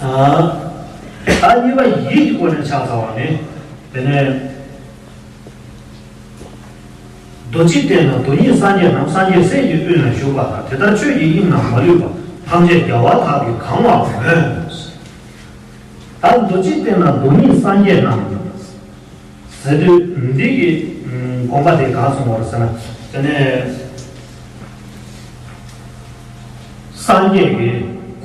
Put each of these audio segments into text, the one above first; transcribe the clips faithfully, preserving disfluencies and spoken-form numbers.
ཨ། ད་གཉིས་པ་ཡིད་ཀྱི་སྒོ་ནས་ཕྱག་འཚལ་བ་ནི། དེ་ནས། རྡོ་རྗེ་སྟེང་ན་རྡོ་རྙིང་སངས་རྒྱས་རྣམས། སངས་རྒྱས་སྲས་ཀྱི་དབུས་ན་བཞུགས་པ་དང་། དེ་ལྟར་ཆོས་ཀྱི་དབྱིངས་རྣམས་མ་ལུས་པ། ཐམས་ཅད་རྒྱལ་བ་དག་གིས་གང་བར་མོས། ད་རྡོ་རྗེ་སྟེང་ན་རྡོ་རྙིང་སངས་རྒྱས་རྣམས། ཟེར་དུས་འདི་གི་དགོངས་པ་དེ་གང་གསུངས་པ་རེད་ཟེར་ན། དེ་ནས་སངས་རྒྱས་ཀྱི་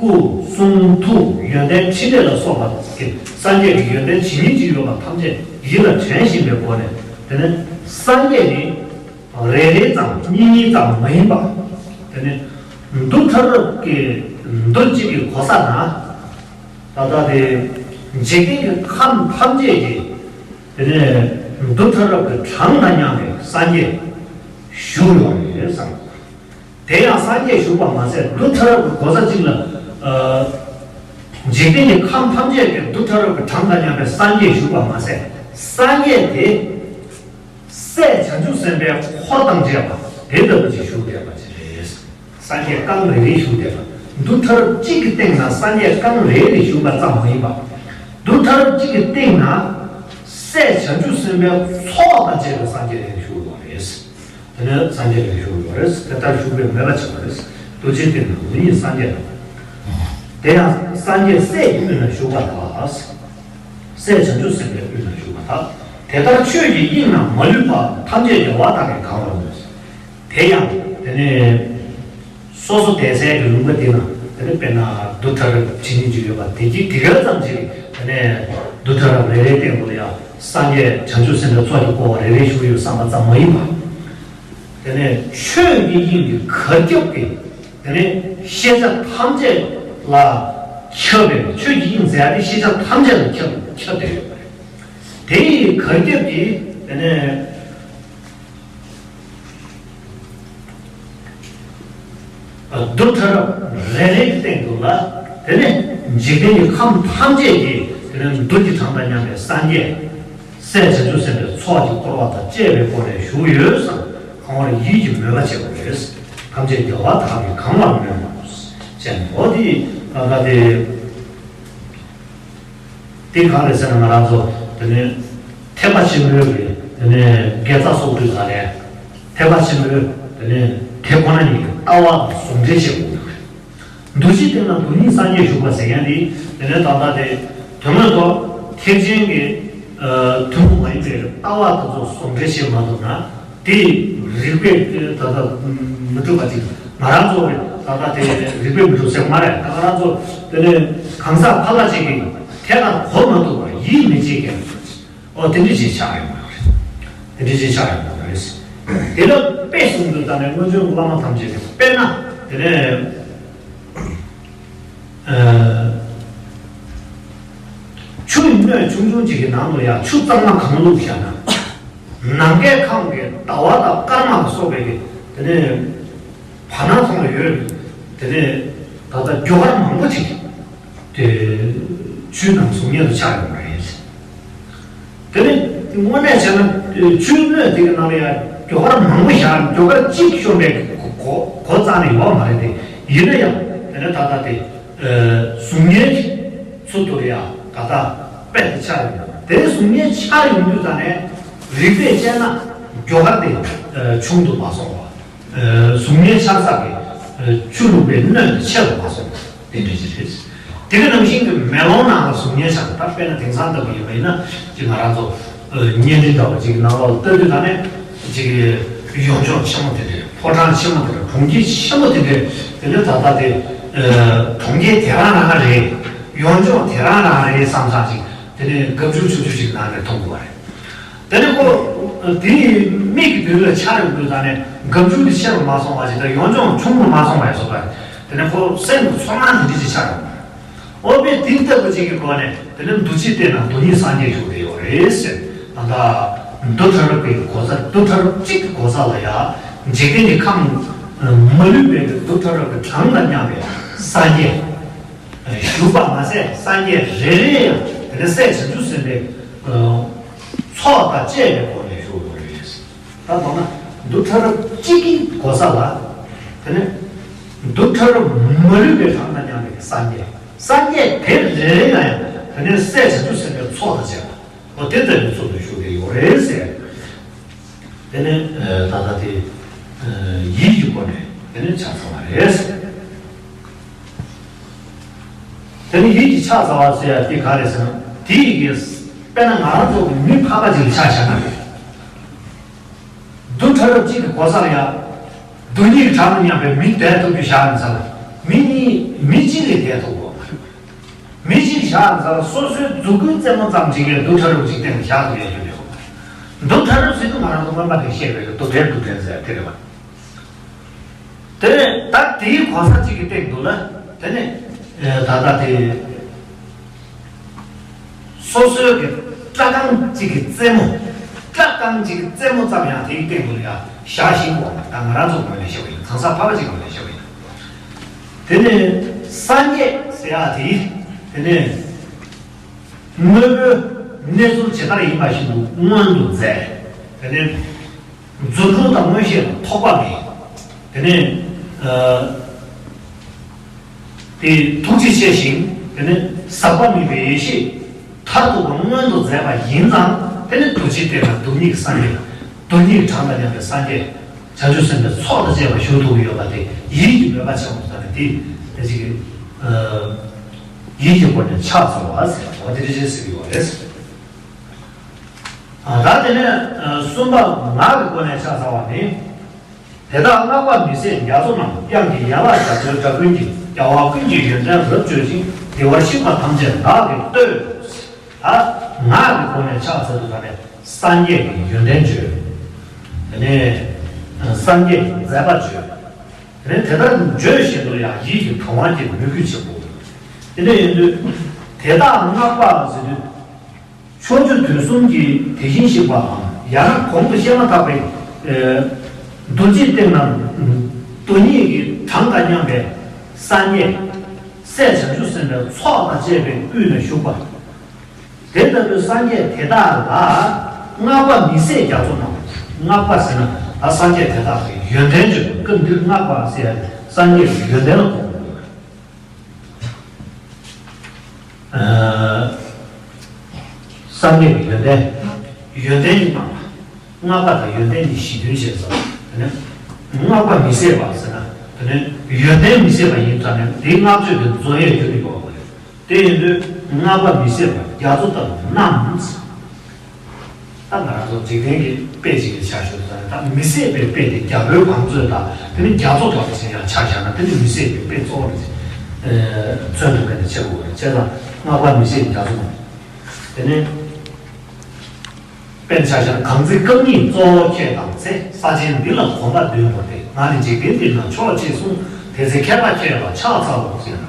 སྐུ་གསུང་ཐུགས་ཡོན་ཏན་ཕྲིན་ལས་ལ་སོགས་པ་གི་སངས་རྒྱས་ཀྱི་ཡོན་ཏན་ཇི་སྙེད་ཅིག་ཡོད་པ་ཐམས་ཅད་ཡིད་ལ་དྲན་བཞིན་པའི་སྒོ་ནས། དེ་ནས་སངས་རྒྱས་ནི་རེ་རེ་ཙམ་གཉིས་གཉིས་ཙམ་མ་ཡིན་པ། དེ་ནས་རྡུལ་ཕྲ་རབ་ཀྱི་རྡུལ་གཅིག་གི་གོ་ས་ན། ད་ལྟ་དེ་འཇིག་རྟེན་གྱི་ཁམས་ཐམས་ཅད་ཀྱི། དེ་ནས་རྡུལ་ཕྲ་རབ་ཀྱི་གྲངས་དང་མཉམ་པའི་སངས་རྒྱས་བཞུགས་ཡོད་རེད་བསམ། དེ་ཡང་སངས་རྒྱས་བཞུགས་པ་མ་ཟད། རྡུལ་ཕྲ་རབ་ཀྱི་གོ་ས་གཅིག་ལ། ཨ། འཇིག་རྟེན་གྱི་ཁམས་ཐམས་ཅད་ཀྱི་རྡུལ་ཕྲ་རབ་ཀྱི་གྲངས་དང་མཉམ་པའི་སངས་རྒྱས་བཞུགས་པ་མ་ཟད། སངས་རྒྱས་དེ་སྲས་བྱང་ཆུབ་སེམས་དཔའི་འཁོར་དང་བཅས་པ་དེ་ལྟ་བུ་ཅིག་བཞུགས་བསྡད་པ་ཅིག་རེད། སངས་རྒྱས་རྐང་རེ་རེ་བཞུགས་བསྡད་པ། རྡུལ་ཕྲ་རབ་གཅིག་གི་སྟེང་ན་སངས་རྒྱས་རྐང་རེ་རེ་བཞུགས་པ་ཙམ་མ་ཡིན་པ། རྡུལ་ཕྲ་རབ་གཅིག་གི་སྟེང་ན་སྲས་བྱང་ཆུབ་སེམས་དཔའི་ཚོགས་དང་བཅས་པའི་སངས་རྒྱས་རེ་བཞུགས་ཡོད་རེད། དེ་ནས་སངས་རྒྱས་རེ་བཞུགས་ཡོད་རེད། དེ་ལྟར་བཞུགས་པས་མོས་པ་བྱེད་པ་རེད། རྡོ་རྗེ་སྟེང་ན་རྡོ་རྙིང་སངས་རྒྱས་དང་། དེ་ཡང་སངས་རྒྱས་སྲས་ཀྱི་དབུས་ན་བཞུགས་པ་དག། སྲས་བྱང་ཆུབ་སེམས་དཔའི་དབུས་ན་བཞུགས་པ་དག། དེ་ལྟར་ཆོས་ཀྱི་དབྱིངས་རྣམས་མ་ལུས་པ། ཐམས་ཅད་རྒྱལ་བ་དག་གིས་གང་བར་མོས། དེ་ཡང་དེ་ནས་སོ་སོ་བསྡད་སའི་གི་ལུང་པ་དེ་ན། དེ་ནས་དཔེར་ན་རྡུལ་ཕྲ་རབ་ཇི་སྙེད་ཅིག་ཡོད་པ་དེ་གི་དེ་ག་ཙམ་ཅིག། དེ་ནས་རྡུལ་ཕྲ་རབ་རེ་རེའི་སྟེང་དུ་ལ་ཡང་སངས་རྒྱས་བྱང་ཆུབ་སེམས་དཔའི་ཚོགས་ཀྱི་སྐོར་བ་རེ་རེ་བཞུགས་ཡོད་བསམ་པ་ཙམ་མ་ཡིན་པ། དེ་ནས་ཆོས་ཀྱི་དབྱིངས་ཀྱི་གར་ཁྱབ་ཀྱི། དེ་ནས་ཤེས་བྱ་ཐམས་ཅད་ལ་ཁྱབ་པའི། ཆོས་ཀྱི་དབྱིངས་ཟེར་ཡ་དེ་ཤེས་བྱ་ཐམས་ཅད་ལ་ཁྱབ་ཁྱབ་བསྡད་ཡོད་པ་རེད། དེ་ཡི་གར་ཁྱབ་ཀྱི། དེ་ནས་རྡུལ་ཕྲ་རབ་རེ་རེའི་སྟེང་དུ་ལ། དེ་ནས་འཇིག་རྟེན་གྱི་ཁམས་ཐམས་ཅད་ཀྱི། དེ་ནས་རྡུལ་གྱི་གྲངས་དང་མཉམ་པའི་སངས་རྒྱས། སྲས་བྱང་ཆུབ་སེམས་དཔའི་ཚོགས་ཀྱི་འཁོར་བ་དང་བཅས་པའི་སྒོ་ནས་བཞུགས་ཡོད་བསམ། གང་བར་ཡིད་ཀྱིས་མོས་པ་བྱེད་པ་རེད། ཐམས་ཅད་རྒྱལ་བ་དག་གིས་གང་བར་མོས་པ་ཞེས། འོ་དེ་ད་ལྟ་དེ། དེ་གང་རེད་ཟེར་ན། ང་རང་ཚོ་དེ་ནས་ཐེག་པ་ཆེན་པོའི་གི། དེ་ནས་དགེ་རྩ་སོགས་ཀྱི་ལ་ལས། ཐེག་པ་ཆེན་པོའི་དེ་ནས་དེ་ཁོ་ན་ཉིད་ཀྱི་ལྟ་བ་དང་ཟུང་འབྲེལ་བྱེད་དགོས་ཀྱི་རེད། རྡོ་རྗེ་སྟེང་ན་རྡོ་རྙིང་སངས་རྒྱས་བཞུགས་པ་ཟེར་མཁན་དེ། དེ་ནས་ད་ལྟ་དེ་དོན་དངོས་ཐོག་ཐེག་ཆེན་གྱི། ཨ། ཐུན་མོང་མ་ཡིན་པའི་ལྟ་བ་དེ་ཚོ་ཟུང་འབྲེལ་བྱེད་མ་ཐུབ་ན། དེ་རིགས་པས་ད་ལྟ་མི་འགྲུབ་པ་ཅིག། ང་རང་ཚོ་ད་ལྟ་དེ་རིགས་པས་མི་འགྲུབ་ཟེར་མ་རེད། ང་རང་ཚོ་དེ་ནས་གང་ཟག་ཕར་ལ་ཅིག་གིས་ཐད་ཀར་གོ་མ་ཐུབ་པར་ཡིད་མི་ཆེས་མཁན། ཨོ། དེ་འདྲ་ཅིག་ཆགས་ཡོང་གི་རེད། དེ་འདྲ་ཅིག་ཆགས་ཡོང་གི་རེད། དེ་ལ་དཔེ་གསུངས་དུས་ད་ནས་སྔོན་བྱོན་བླ་མ་ཐམས་ཅད་ཀྱིས། དཔེར་ན་དེ་ནས། ཨ། ཆུ་ཡི་སྣོད་ཆུང་ཆུང་ཅིག་གི་ནང་དུ་ཡང་ཆུ་གཙང་མ་གང་བླུགས་བཞག་ན། ནམ་མཁའི་ཁམས་ཀྱི་ཟླ་བ་དང་སྐར་མ་ལ་སོགས་པའི་གི། དེ་ནས་བར་སྣང་ཐོག་ལ་ཡོད། དེ་ནས་ད་ལྟ་རྒྱུ་སྐར་མང་པོ་ཅིག་དེ་ཆུའི་ནང་གཟུགས་བརྙན་དུ་ཆགས་ཡོང་བ་རེད། དེ་ནི་དངོས་གནས་བྱས་ན་ཆུའི་སྣོད་དེ་གི་ནང་ལ་ཡང་རྒྱུ་སྐར་མང་པོ་བཞག། རྒྱུ་སྐར་གཅིག་ཤོར་བའི་གོ་གོ་རྩ་ནས་ཡོད་མ་རེད་དེ། ཡིན་ན་ཡང་དེ་ནས་ད་ལྟ་དེ་གཟུགས་བརྙན་གྱི་ཚུལ་དུ་ཡང་ད་ལྟ་དཔེ་དེ་ཆགས་ཡོང་། དེ་གཟུགས་བརྙན་ཆགས་ཡོང་དུས་ད་ནས་རིགས་པས་དཔྱད་ན་རྒྱུ་སྐར་དེ་ཆུང་དུ་མ་སོང་བ། གཟུགས་བརྙན་ཆགས་ས་གི་ཆུ་བླུགས་པའི་སྣོད་དེ་ཆེ་རུ་མ་སོང་བ་དེ་འདྲ་ཅིག་རེད། དེ་ག་ནང་བཞིན་གྱི་མེ་ལོང་ནང་ལ་གཟུགས་བརྙན་ཆགས། ད་དཔེར་ན་དེང་སང་ལྟ་བུ་ཡིན་པ་ཡིན་ན་ཅིག་ང་རང་ཚོ་བརྙན་འཕྲིན་འདྲ་བ་ཅིག་གི་ནང་ལོགས་ལ་ལྟ་དུས་ད་ནས་ཅིག་ཡུལ་ལྗོངས་ཆེན་མོ་དེ་འདྲ། ཕོ་བྲང་ཆེན་མོ་དེ་འདྲ། གྲོང་ཁྱེར་ཆེན་མོ་དེ་འདྲ། དེ་ནས་ད་ལྟ་དེ་གྲོང་ཁྱེར་དེ་རང་རང་རེད། ཡུལ་ལྗོངས་དེ་རང་རང་རེད་བསམ་བསམ་ཅིག་དེ་ནས་དགའ་བསུ་ཆུ་ཆུ་ཅིག་ནང་ནས་མཐོང་དགོས་པ་རེད། དེ་ནས་ཁོ་དེའི་མིག་གི་མདུན་ལ་འཆར་ཡོང་དུས་ད་ནས་སྒམ་ཆུང་དེ་ཆེ་རུ་མ་སོང་བ་ཞིག་དང་། ཡུལ་ལྗོངས་ཆུང་རུ་མ་སོང་བ་ཡིན་སོང་། དེ་ནས་ཁོ་སེམས་ཀྱི་ཚོར་སྣང་དེ་འདྲ་ཅིག་འཆར་ཡོང་། ཨོ་བས་དེ་ལྟ་བུ་ཅིག་གི་སྒོ་ནས་དེ་ནས་རྡོ་རྗེ་སྟེང་ན་རྡོ་རྙིང་སངས་རྒྱས་བཞུགས་བསྡད་ཡོད་རེད་ཟེར། ད་ལྟ་རྡུལ་ཕྲ་རབ་ཀྱི་གོ་ས། རྡུལ་ཕྲ་རབ་གཅིག་གི་གོ་ས་ལ་ཡང་འཇིག་རྟེན་གྱི་ཁམས་མ་ལུས་པའི་རྡུལ་ཕྲ་རབ་ཀྱི་གྲངས་དང་མཉམ་པའི་སངས་རྒྱས་བཞུགས་པ་མ་ཟད། སངས་རྒྱས་རེ་རེ་ཡང་དེ་ནས་སྲས་བྱང་ཆུབ་སེམས་དཔའི་ཚོགས་དང་བཅས་པའི་སྒོ་ནས་བཞུགས་ཡོད་རེད། ད་མདོར་ན་རྡུལ་ཕྲ་རབ་གཅིག་གི་གོ་ས་ལ། དེ་ནས་རྡུལ་ཕྲ་རབ་མ་ལུས་པའི་གྲངས་དང་མཉམ་པའི་སངས་རྒྱས། སངས་རྒྱས་དེ་རེ་རེ་ལ་ཡང་དེ་ནས་སྲས་བྱང་ཆུབ་སེམས་དཔའི་ཚོགས་དང་བཅས་པ། འོ་དེ་ལྟ་བུའི་ཚུལ་དུ་བཞུགས་ཏེ་ཡོད་རེད་ཟེར། དེ་ནས་ད་ལྟ་དེ་ཡིད་ཀྱི་སྒོ་ནས་དེ་ནས་ཕྱག་འཚལ་བ་རེད་ཟེར། དེ་ནས་ཡིད་ཀྱི་ཕྱག་འཚལ་བ་ཟེར་ཡ་དེ་ག་རེད་ཟེར་ན། དེ་ཡི་གེ་དཔེར་ན་ང་རང་ཚོ་གི་མི་ཕལ་པ་ཅིག་ལ་ཆ་བཞག་ན། རྡུལ་ཕྲ་རབ་གཅིག་གི་གོ་ས་ལ་ཡ། རྡུལ་སྙེད་གྲངས་དང་མཉམ་པའི་མི་བསྡད་ཐུབ་རྒྱུ་བཞག་ཡིན་ཙང་། མི་གཉིས་མི་གཅིག་ལས་བསྡད་ཐུབ་དགོས། མི་གཅིག་བཞག་ཡིན་ཙང་སོ་སོའི་མཛུབ་གུའི་རྩེ་མོ་ཙམ་གཅིག་གིས་རྡུལ་ཕྲ་རབ་གཅིག་སྟེང་ལ་བཞག་ཐུབ་ཡ་རྒྱུ་མེད། རྡུལ་ཕྲ་རབ་ཟེར་དུས་ང་རང་ཚོ་སྔོན་མ་ནས་བཤད་པའི་རྡུལ་བྲལ་རྡུལ་བྲལ་ཟེར་དེ་རེད་བ། དེ་ནས་ད་དེའི་གོ་ས་གཅིག་གི་སྟེང་དུ་ལ། དེ་ནས་ད་ལྟ་དེ། སོ་སོའི་གི་སྐྲ་རྐང་གཅིག་གི་རྩེ་མོ། སྐྲ་རྐང་གཅིག་གི་རྩེ་མོ་ཙམ་ཡང་དེའི་སྟེང་དུ་ཡང་བཞག་ཤིང་གོ། ད་ང་རང་ཚོ་ངོས་ནས་བཤད་པ་ཡིན། གང་ཟག་ཕལ་པ་ཅིག་ངོས་ནས་བཤད་པ་ཡིན། དེ་ནས་སངས་རྒྱས་ཟེར་ཡག་དེ། དེ་ནས་དངོས་པོའི་གནས་ཚུལ་ཇི་ལྟར་ཡིན་པ་བཞིན་དུ་མངོན་དུ་མཛད། དེ་ནས། རྫུ་འཕྲུལ་དང་མངོན་ཤེས་ལ་ཐོགས་པ་མེད། དེ་ནས། ཨ། དེ་ཐུགས་རྗེ་ཆེ་ཞིང་། དེ་ནས་ཟག་པ་མེད་པའི་ཡེ་ཤེས་མཐར་ཐུག་པ་མངོན་དུ་མཛད་པ་ཡིན་ཙང་། དེ་ནས་རྡུལ་གཅིག་སྟེང་ན་རྡུལ་སྙེད་ཀྱི་སངས་རྒྱས། རྡུལ་སྙེད་ཀྱི་གྲངས་དང་མཉམ་པའི་སངས་རྒྱས། བྱང་ཆུབ་སེམས་དཔའི་ཚོགས་དང་བཅས་པ་བཞུགས་ཐུབ་ཀྱི་ཡོད་པ་དེ་ཡིད་ཀྱི་མོས་པ་ཆེན་པོ་དང་ནི་དེ། དེ་ཅིག་གི། ཨ། ཡིད་ཀྱི་སྒོ་ནས་ཕྱག་འཚལ་བ་ཟེར་བ་དེ་འདྲ་ཅིག་ཟེར་གྱི་ཡོད་རེད། ད་དེ་ནས་གསུམ་པ་ངག་གི་སྒོ་ནས་ཕྱག་འཚལ་བ་ནི། དེ་དག་བསྔགས་པ་མི་ཟད་རྒྱ་མཚོ་རྣམས། དབྱངས་ཀྱི་ཡན་ལག་རྒྱ་མཚོའི་སྒྲ་ཀུན་གྱིས། རྒྱལ་བ་ཀུན་གྱི་ཡོན་ཏན་རབ་བརྗོད་ཅིང་། བདེ་བར་གཤེགས་པ་ཐམས་ཅད་བདག་གིས་བསྟོད། ད་ངག་གི་སྒོ་ནས་ཕྱག་འཚལ་དུས་ད་ནས་སངས་རྒྱས་ཀྱི་ཡོན་ཏན་བརྗོད། དེ་ནས་སངས་རྒྱས་ཀྱི་མཛད་པ་བརྗོད། དེ་ནས་དེ་ལྟར་བརྗོད་བཞིན་དུ་ཡང་ཡིད་ཀྱི་དུང་བ་གྱེར་མོས་གུས་ཆེན་པོ། དེ་འདྲ་ཡིན་དུས། དེ་དག་བསྔགས་པ་ཟེར་དུས། ཕྱོགས་བཅུ་དུས་གསུམ་གྱི་དེ་བཞིན་གཤེགས་པའམ། ཡང་ན་གོང་དུ་བཤད་མ་ཐག་པའི། ཨེ། རྡུལ་གཅིག་སྟེང་ན་རྡུལ་སྙེད་ཀྱི་གྲངས་དང་མཉམ་པའི་སངས་རྒྱས། སྲས་བྱང་ཆུབ་སེམས་དཔའི་ཚོགས་དང་བཅས་པའི་དབུས་ན་བཞུགས་པ། དེ་ལྟ་བུའི་སངས་རྒྱས་དེ་དག་ལ་བསྔགས་པ་མི་ཟད་རྒྱ་མཚོ་རྣམས། བསྔགས་པ་ཟེར་ན་ད་སངས་རྒྱས་དེ་དག་གི་ཡོན་ཏན་བརྗོད་པ། སྐབས་འདིར་བསྔགས་པ་ཟེར་ཡ་དེ་སངས་རྒྱས་ཀྱི་ཡོན་ཏན་ལ་གོ་དགོས། ཨ། སངས་རྒྱས་ཀྱི་ཡོན་ཏན། ཡོན་ཏན་གྱི་བསྔགས་པ། བསྔགས་པ་དང་ཡོན་ཏན་གྱི་གཞི་མཐུན་བྱས་ཙང་། དེ་ནས་བསྔགས་པ་མི་ཟད་པ་ཟེར་ན། དེ་ནས་ཡོན་ཏན་མི་ཟད་པ་ཡིན་ཙང་ནས་དེའི་བསྔགས་བརྗོད་དེ་རྫོགས་ཡས་རྒྱུ་ནི་ཡོད་པ་རེད། དེ་ཡིན་དུས་བསྔགས་པ་མི་ཟད་པ་རྒྱ་མཚོ་ལྟ་བུ་རྣམས། ད་ང་རང་ཚོ་འཇིག་རྟེན་གྱི་དཔེ་ཅིག་གི་ཆ་ཞུ་ཙང་ད་མི་ཟད་པའི་དཔེ་དེ་རྒྱལ་པོའི་བང་མཛོད་དང་དེ་ནི་རྒྱ་མཚོ་ལྟ་བུ་ཞིག་ཡང་ཆ་བཞག་ན། དེ་ནི་མི་ཟད་པའི་དཔེ་གཙོ་བོ་རེད། མཚོན་ཐུབ་མཁན་དེ་ཆེ་བོ་རེད། བྱས་ཙང་བསྔགས་པ་མི་ཟད་རྒྱ་མཚོ་རྣམས། དེ་ནས། དཔེར་ཆ་བཞག་ན། གང་ཚེ་སྐབས་གཉིས་གཙོ་བོ་ཁྱེད་དང་ཚེ། ས་ཆེན་འདི་ལ་གོམ་པ་བདུན་བོར་ཏེ། ང་ནི་འཇིག་རྟེན་འདི་ན་མཆོག་ཅེས་གསུངས། དེ་ཚེ་མཁས་པ་ཁྱེད་ལ་ཕྱག་འཚལ་ལོ་ཟེར་ན།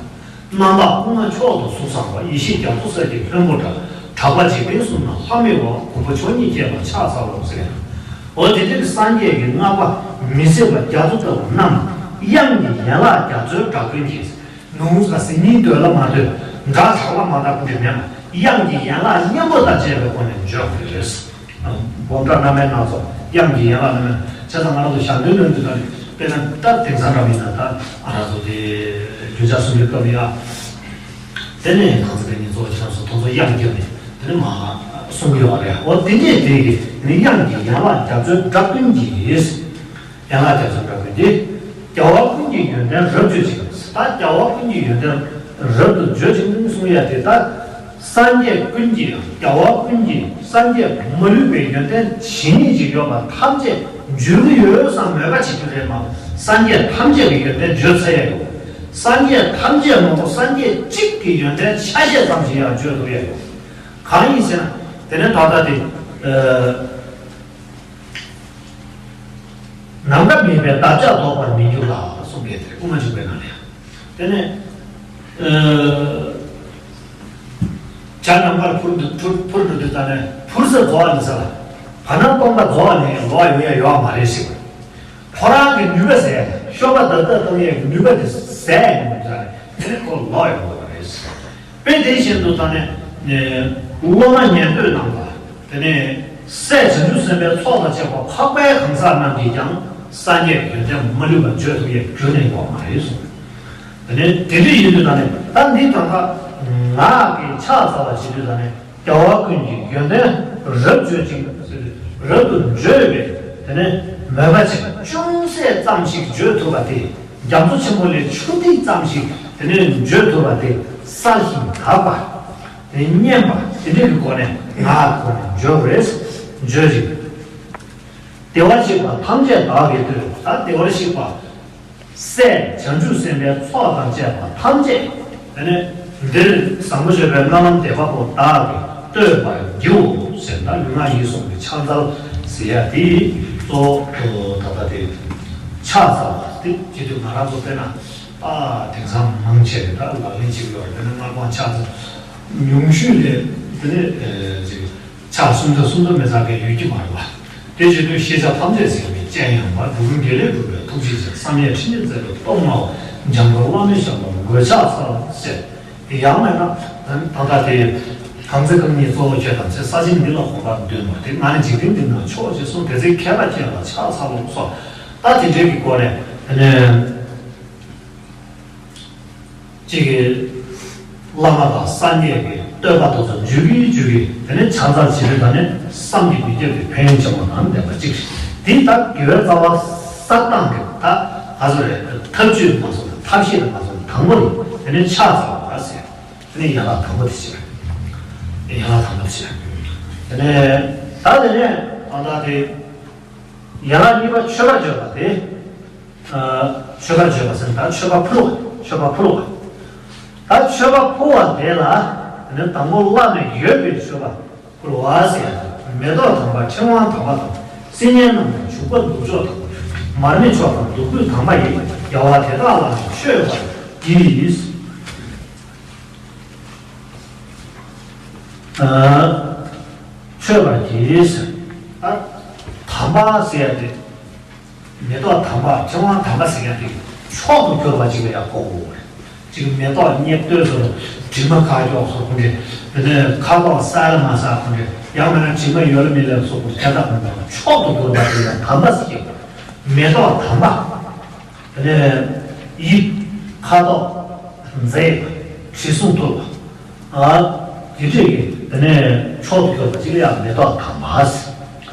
རྣམ་དག་སྐུ་ལྔ་མཆོག་ཏུ་གཟུགས་བཟང་བ། ཡེ་ཤེས་རྒྱ་མཚོ་གསེར་གྱི་ལྷུན་པོ་འདྲ། གྲགས་པ་འཇིག་རྟེན་གསུམ་ན་ལྷམ་མེ་བ། གོ་འཕང་མཆོག་བརྙེས་ཁྱེད་ལ་ཕྱག་འཚལ་ལོ་ཟེར་ན། འོ་དེ་འདྲའི་སངས་རྒྱས་ཀྱི་བསྔགས་པ་མི་ཟད་པ་རྒྱ་མཚོ་ལྟ་བུ་རྣམས། དབྱངས་ཀྱི་ཡན་ལག་རྒྱ་མཚོའི་སྒྲ་ཀུན་གྱིས། ནུ་ཟ་ཟི་ཉིན་འདོད་ལ་མ་འདོད། སྒྲ་གྲགས་ལ་མ་གྲགས་ཀུན་གྱི་མེད་པ། དབྱངས་ཀྱི་ཡན་ལག་མཉམ་པོ་དང་བཅས་པའི་སྒོ་ནས་བརྗོད་དགོས་རེད། སྒོམ་གྲྭ་རྣམ་པའི་སྣ་ཚོགས་དབྱངས་ཀྱི་ཡན་ལག་རྣམ་པའི། བྱས་ཙང་ང་རང་ཚོ་ཞལ་འདོན་ལོན་དུས་ད་ནི་དཔེར་ན་ད་དེང་སང་འདྲ་མིན་ན་ད་ང་རང་ཚོ་དེ་རྒྱུ་ཆ་གསུང་གི་སྐབས་ལ་ཡ། དེ་ནས་གང་ཟག་དེ་ཉིད་གཙོ་བོ་ཁྱེད་རང་ཚོ་དེ་ཚོ་དབྱངས་བརྒྱབ་ནས་དེ་ནས་མ་གསུང་གི་ཡོད་རེད། འོ་དེ་འདྲས་དེ་གི་དེ་ནི་དབྱངས་ཀྱི་ཡན་ལག་རྒྱ་མཚོའི་སྒྲ་ཀུན་གྱིས། ཡན་ལག་རྒྱ་མཚོའི་སྒྲ་ཀུན་གྱིས། རྒྱལ་བ་ཀུན་གྱི་ཡོན་ཏན་རབ་བརྗོད་ཅིང་། ད་རྒྱལ་བ་ཀུན་གྱི་ཡོན་ཏན་རབ་ཏུ་བརྗོད་ཅིང་གསུང་ཡ་དེ། ད་སངས་རྒྱས་ཀུན་གྱི། རྒྱལ་བ་ཀུན་གྱི་སངས་རྒྱས་མ་ལུས་པའི་ཡོན་ཏན་ཇི་སྙེད་ཅིག་ཡོད་པ་ཐམས་ཅད་བརྗོད་ཀྱི་ཡོད་བསམ་མོས་པ་བྱེད་རྒྱུ་རེད་མ་གཏོགས། སངས་རྒྱས་ཐམས་ཅད་ཀྱི་ཡོན་ཏན་བརྗོད་ཚར་ཡ་ཡོད། སངས་རྒྱས་ཐམས་ཅད་མ་གཏོགས་སངས་རྒྱས་གཅིག་གི་ཡོན་ཏན་ཆ་ཤས་ཙམ་ཞིག་ཡང་བརྗོད་ཐུབ་ཡ་ཡོད། གང་ཡིན་ཟེར་ན། དེ་ནས་ད་ལྟ་དེ། ཨ། ནམ་མཁའ་མེད་པའི་འདབ་ཆགས་ལྡོག་པར་མི་འགྱུར་ལ་གསུངས་པའི་དེ་དབུ་མ་འཇུག་པའི་ནང་ལ་ཡང་། དེ་ནས། ཨ། བྱ་ནམ་མཁར་འཕུར་འགྲོ་འཕུར་འཕུར་འགྲོ་དུས་ད་ནས་འཕུར་ས་རྫོགས་པ་ནི་ས་ལ། བར་སྣང་སྟོང་པ་རྫོགས་པ་ནི་ལོག་ཡོང་ཡ་ཡོད་མ་རེད་ཟེར། ཁོ་རང་གི་ནུས་པ་ཟད། གཤོག་པ་བརྡབ་བརྡབ་གཏོང་ཡས་ཀྱི་ནུས་པ་དེ་ཟད་ཡོང་བ་རེད། དེ་ནས་ཁོ་ལོག་ཡོང་དགོས་པ་རེད། དཔེ་དེ་བཞིན་དུ་ད་ནི། སློབ་མ་ཉན་ཐོས་རྣམས་ལ། དེ་ནས་སྲས་བྱང་ཆུབ་སེམས་དཔའི་ཚོགས་དང་བཅས་པ་འཕགས་པའི་གང་ཟག་རྣམས་ཀྱིས་ཀྱང་སངས་རྒྱས་ཀྱི་ཡོན་ཏན་མ་ལུས་པ་བརྗོད་ཐུབ་ཡས་རྒྱུན་ནས་ཡོད་མ་རེད་གསུངས། དེ་ནས་དེ་འདྲ་ཡིན་དུས་ད་ནི་ད་འདི་གང་ག་ངག་གི་ཕྱག་འཚལ་བ་བྱེད་དུས་ད་ནི་རྒྱལ་བ་ཀུན་གྱི་ཡོན་ཏན་རབ་བརྗོད་ཅིང་། རབ་ཏུ་བརྗོད་པས་དེ་ནི་མོས་པ་ཅན་ཅུང་ཟད་ཙམ་ཞིག་བརྗོད་ཐུབ་པ་དེ། རྒྱ་མཚོ་ཆེན་པོ་ལས་ཆུ་ཐིགས་ཙམ་ཞིག་དེ་ནི་བརྗོད་ཐུབ་པ་དེ་གསལ་ཞིང་དག་པ། དེ་སྙན་པ་དེ་འདྲ་གི་སྒོ་ནས་ངག་གི་སྒོ་ནས་བརྗོད་དགོས། བརྗོད་ཅིང་། བདེ་བར་གཤེགས་པ་ཐམས་ཅད་བདག་གིས་བསྟོད། ད་བདེ་བར་གཤེགས་པ་སྲས་བྱང་ཆུབ་སེམས་དཔའི་ཚོགས་དང་བཅས་པ་ཐམས་ཅད་དེ་ནས་འདིར་བཟང་པོ་སྤྱོད་པའི་སྨོན་ལམ་འདེབས་པ་པོ་བདག་གིས་བསྟོད་པར་བགྱིའོ་ཟེར། ད་ལུས་ངག་ཡིད་གསུམ་གྱི་ཕྱག་འཚལ་ཟེར་ཡ་དེ་གཙོ་བོ་ད་ལྟ་དེ་ཕྱག་འཚལ་བ་དེ་བྱེད་དུས་ང་རང་ཚོ་དཔེར་ན་ཨ་དེང་སང་མང་ཆེ་རེད། ད་ལག་ལེན་བྱེད་ཀྱི་ཡོད་རེད། དཔེར་ན་སྔ་དགོང་ཕྱག་འཚལ་ཉུང་ཤོས་ལས་དེ་ནས་ཅིག་ཕྱག་གསུམ་ཚར་གསུམ་ཚར་མི་ཚར་མཁན་ཡོད་ཀྱི་མ་རེད་པ། དེ་བྱེད་དུས་ཤེས་བྱ་ཐམས་ཅད་གཟིགས་པའི་སྤྱན་ཡངས་པ། འགྲོ་ཀུན་དགེ་ལེགས་སྒྲུབ་པའི་ཐུགས་རྗེ་ཅན། བསམ་ཡས་ཕྲིན་ལས་མཛད་པའི་སྟོབས་མངའ་བ། འཇམ་མགོན་བླ་མའི་ཞབས་ལ་མགོས་ཕྱག་འཚལ་ཟེར། དེ་ཡང་མིན་ན་ད་ལྟ་དེ་གང་ཚེ་རྐང་གཉིས་གཙོ་བོ་ཁྱོད་དང་བཅས། ས་གཞི་འདི་ལ་གོམ་པ་བདུན་པ་དེ། ང་ནི་འཇིག་རྟེན་འདི་ན་མཆོག་ཅེས་གསུངས། དེ་ཚེ་མཁས་པ་ཁྱེད་ལ་ཕྱག་འཚལ་ལོ་སོགས། ད་དེ་འདྲའི་གི་སྐོར་ནས་དེ་ནས། གཅིག་གིས་བླ་མ་དང་སངས་རྒྱས་ཀྱི་བསྟོད་པ་དེ་ཚོ་བརྗོད་ཀྱིན་བརྗོད་ཀྱིན་དེ་ནས་ཕྱག་འཚལ་བྱེད་དུས་ད་ནི་བསམ་གྱིས་མི་ཁྱབ་པའི་ཕན་ཡོན་ཆེན་པོ་གནང་བསྡད་པ་གཅིག་རེད། དེ་ད་དགེ་བའི་རྩ་བ་བསགས་སྟངས་ཀྱི་ད་ག་ཚོད་རེད། ཐབས་ཇུས་མ་སོང་ན་ཐབས་ཤེས་དང་མ་སོང་ན་དང་པོ་ནི་དེ་ནས་ཕྱག་འཚལ་བ་ཟེར། དེ་ནས་ཡན་ལག་དང་པོ་དེ་བྱེད། ཡན་ལག་དང་པོ་དེ་བྱེད། དེ་ནས་ད་དེ་ནས་ཨ་ད་དེ་ཡན་ལག་གཉིས་པ་མཆོད་པ་བརྗོད་པ་དེ། མཆོད་པ་བརྗོད་པ་ཟེར་ན་ད་མཆོད་པ་ཕུལ་བ། མཆོད་པ་ཕུལ་བ། ད་མཆོད་པ་ཕུལ་བ་དེ་ལ་དེ་ནས་དང་པོ་བླ་ནས་ཡོད་པའི་མཆོད་པ་ཕུལ་བ་ཟེར་ཡ་དེ། མེ་ཏོག་དམ་པ་ཕྲེང་བ་དམ་པ་དང་། བསིལ་སྙན་རྣམས་དང་བྱུག་པ་བདུག་ཅོག་དང་། མར་མེ་མཆོག་དང་བདུག་སྤོས་དམ་པ་ཡིས། རྒྱལ་བ་དེ་དག་ལ་མཆོད་པར་བགྱི། མཆོད་པར་བགྱི། ཨ། དམ་པ་ཟེར་ཡ་དེ། མེ་ཏོག་དམ་པ་ཕྲེང་བ་དམ་པ་ཟེར་ཡ་དེ་མཆོག་ཏུ་གྱུར་པ་ཅིག་ལ་ཡང་གོ་དགོས་རེད། ཅིག་མེ་ཏོག་བརྙན་སྤོས་སོགས་དྲི་མ་ཁ་ཀྱོག་སོགས་ཁོ་འདྲ། དེ་ནས་ཁ་དོག་གསལ་ལ་མ་གསལ་ཁོ་འདྲ། ཡང་མིན་ན་དྲི་མ་ཡོད་ལ་མེད་ལ་སོགས་ཁོ་དེ་དག་མེད་པ་མཆོག་ཏུ་གྱུར་པ་ཅིག་ལ་དམ་པ་ཟེར་གྱི་ཡོད་རེད། མེ་ཏོག་དམ་པ། དེ་ནས་དབྱིབས། ཁ་དོག་མཛེས་པ། དྲི་བསུང་འཐུལ་བ། ཨ། དེ་འདྲས་ཀྱི་དེ་ནས་མཆོག་ཏུ་གྱུར་པ་ཅིག་ལ་ཡང་མེ་ཏོག་དམ་པ་ཟེར།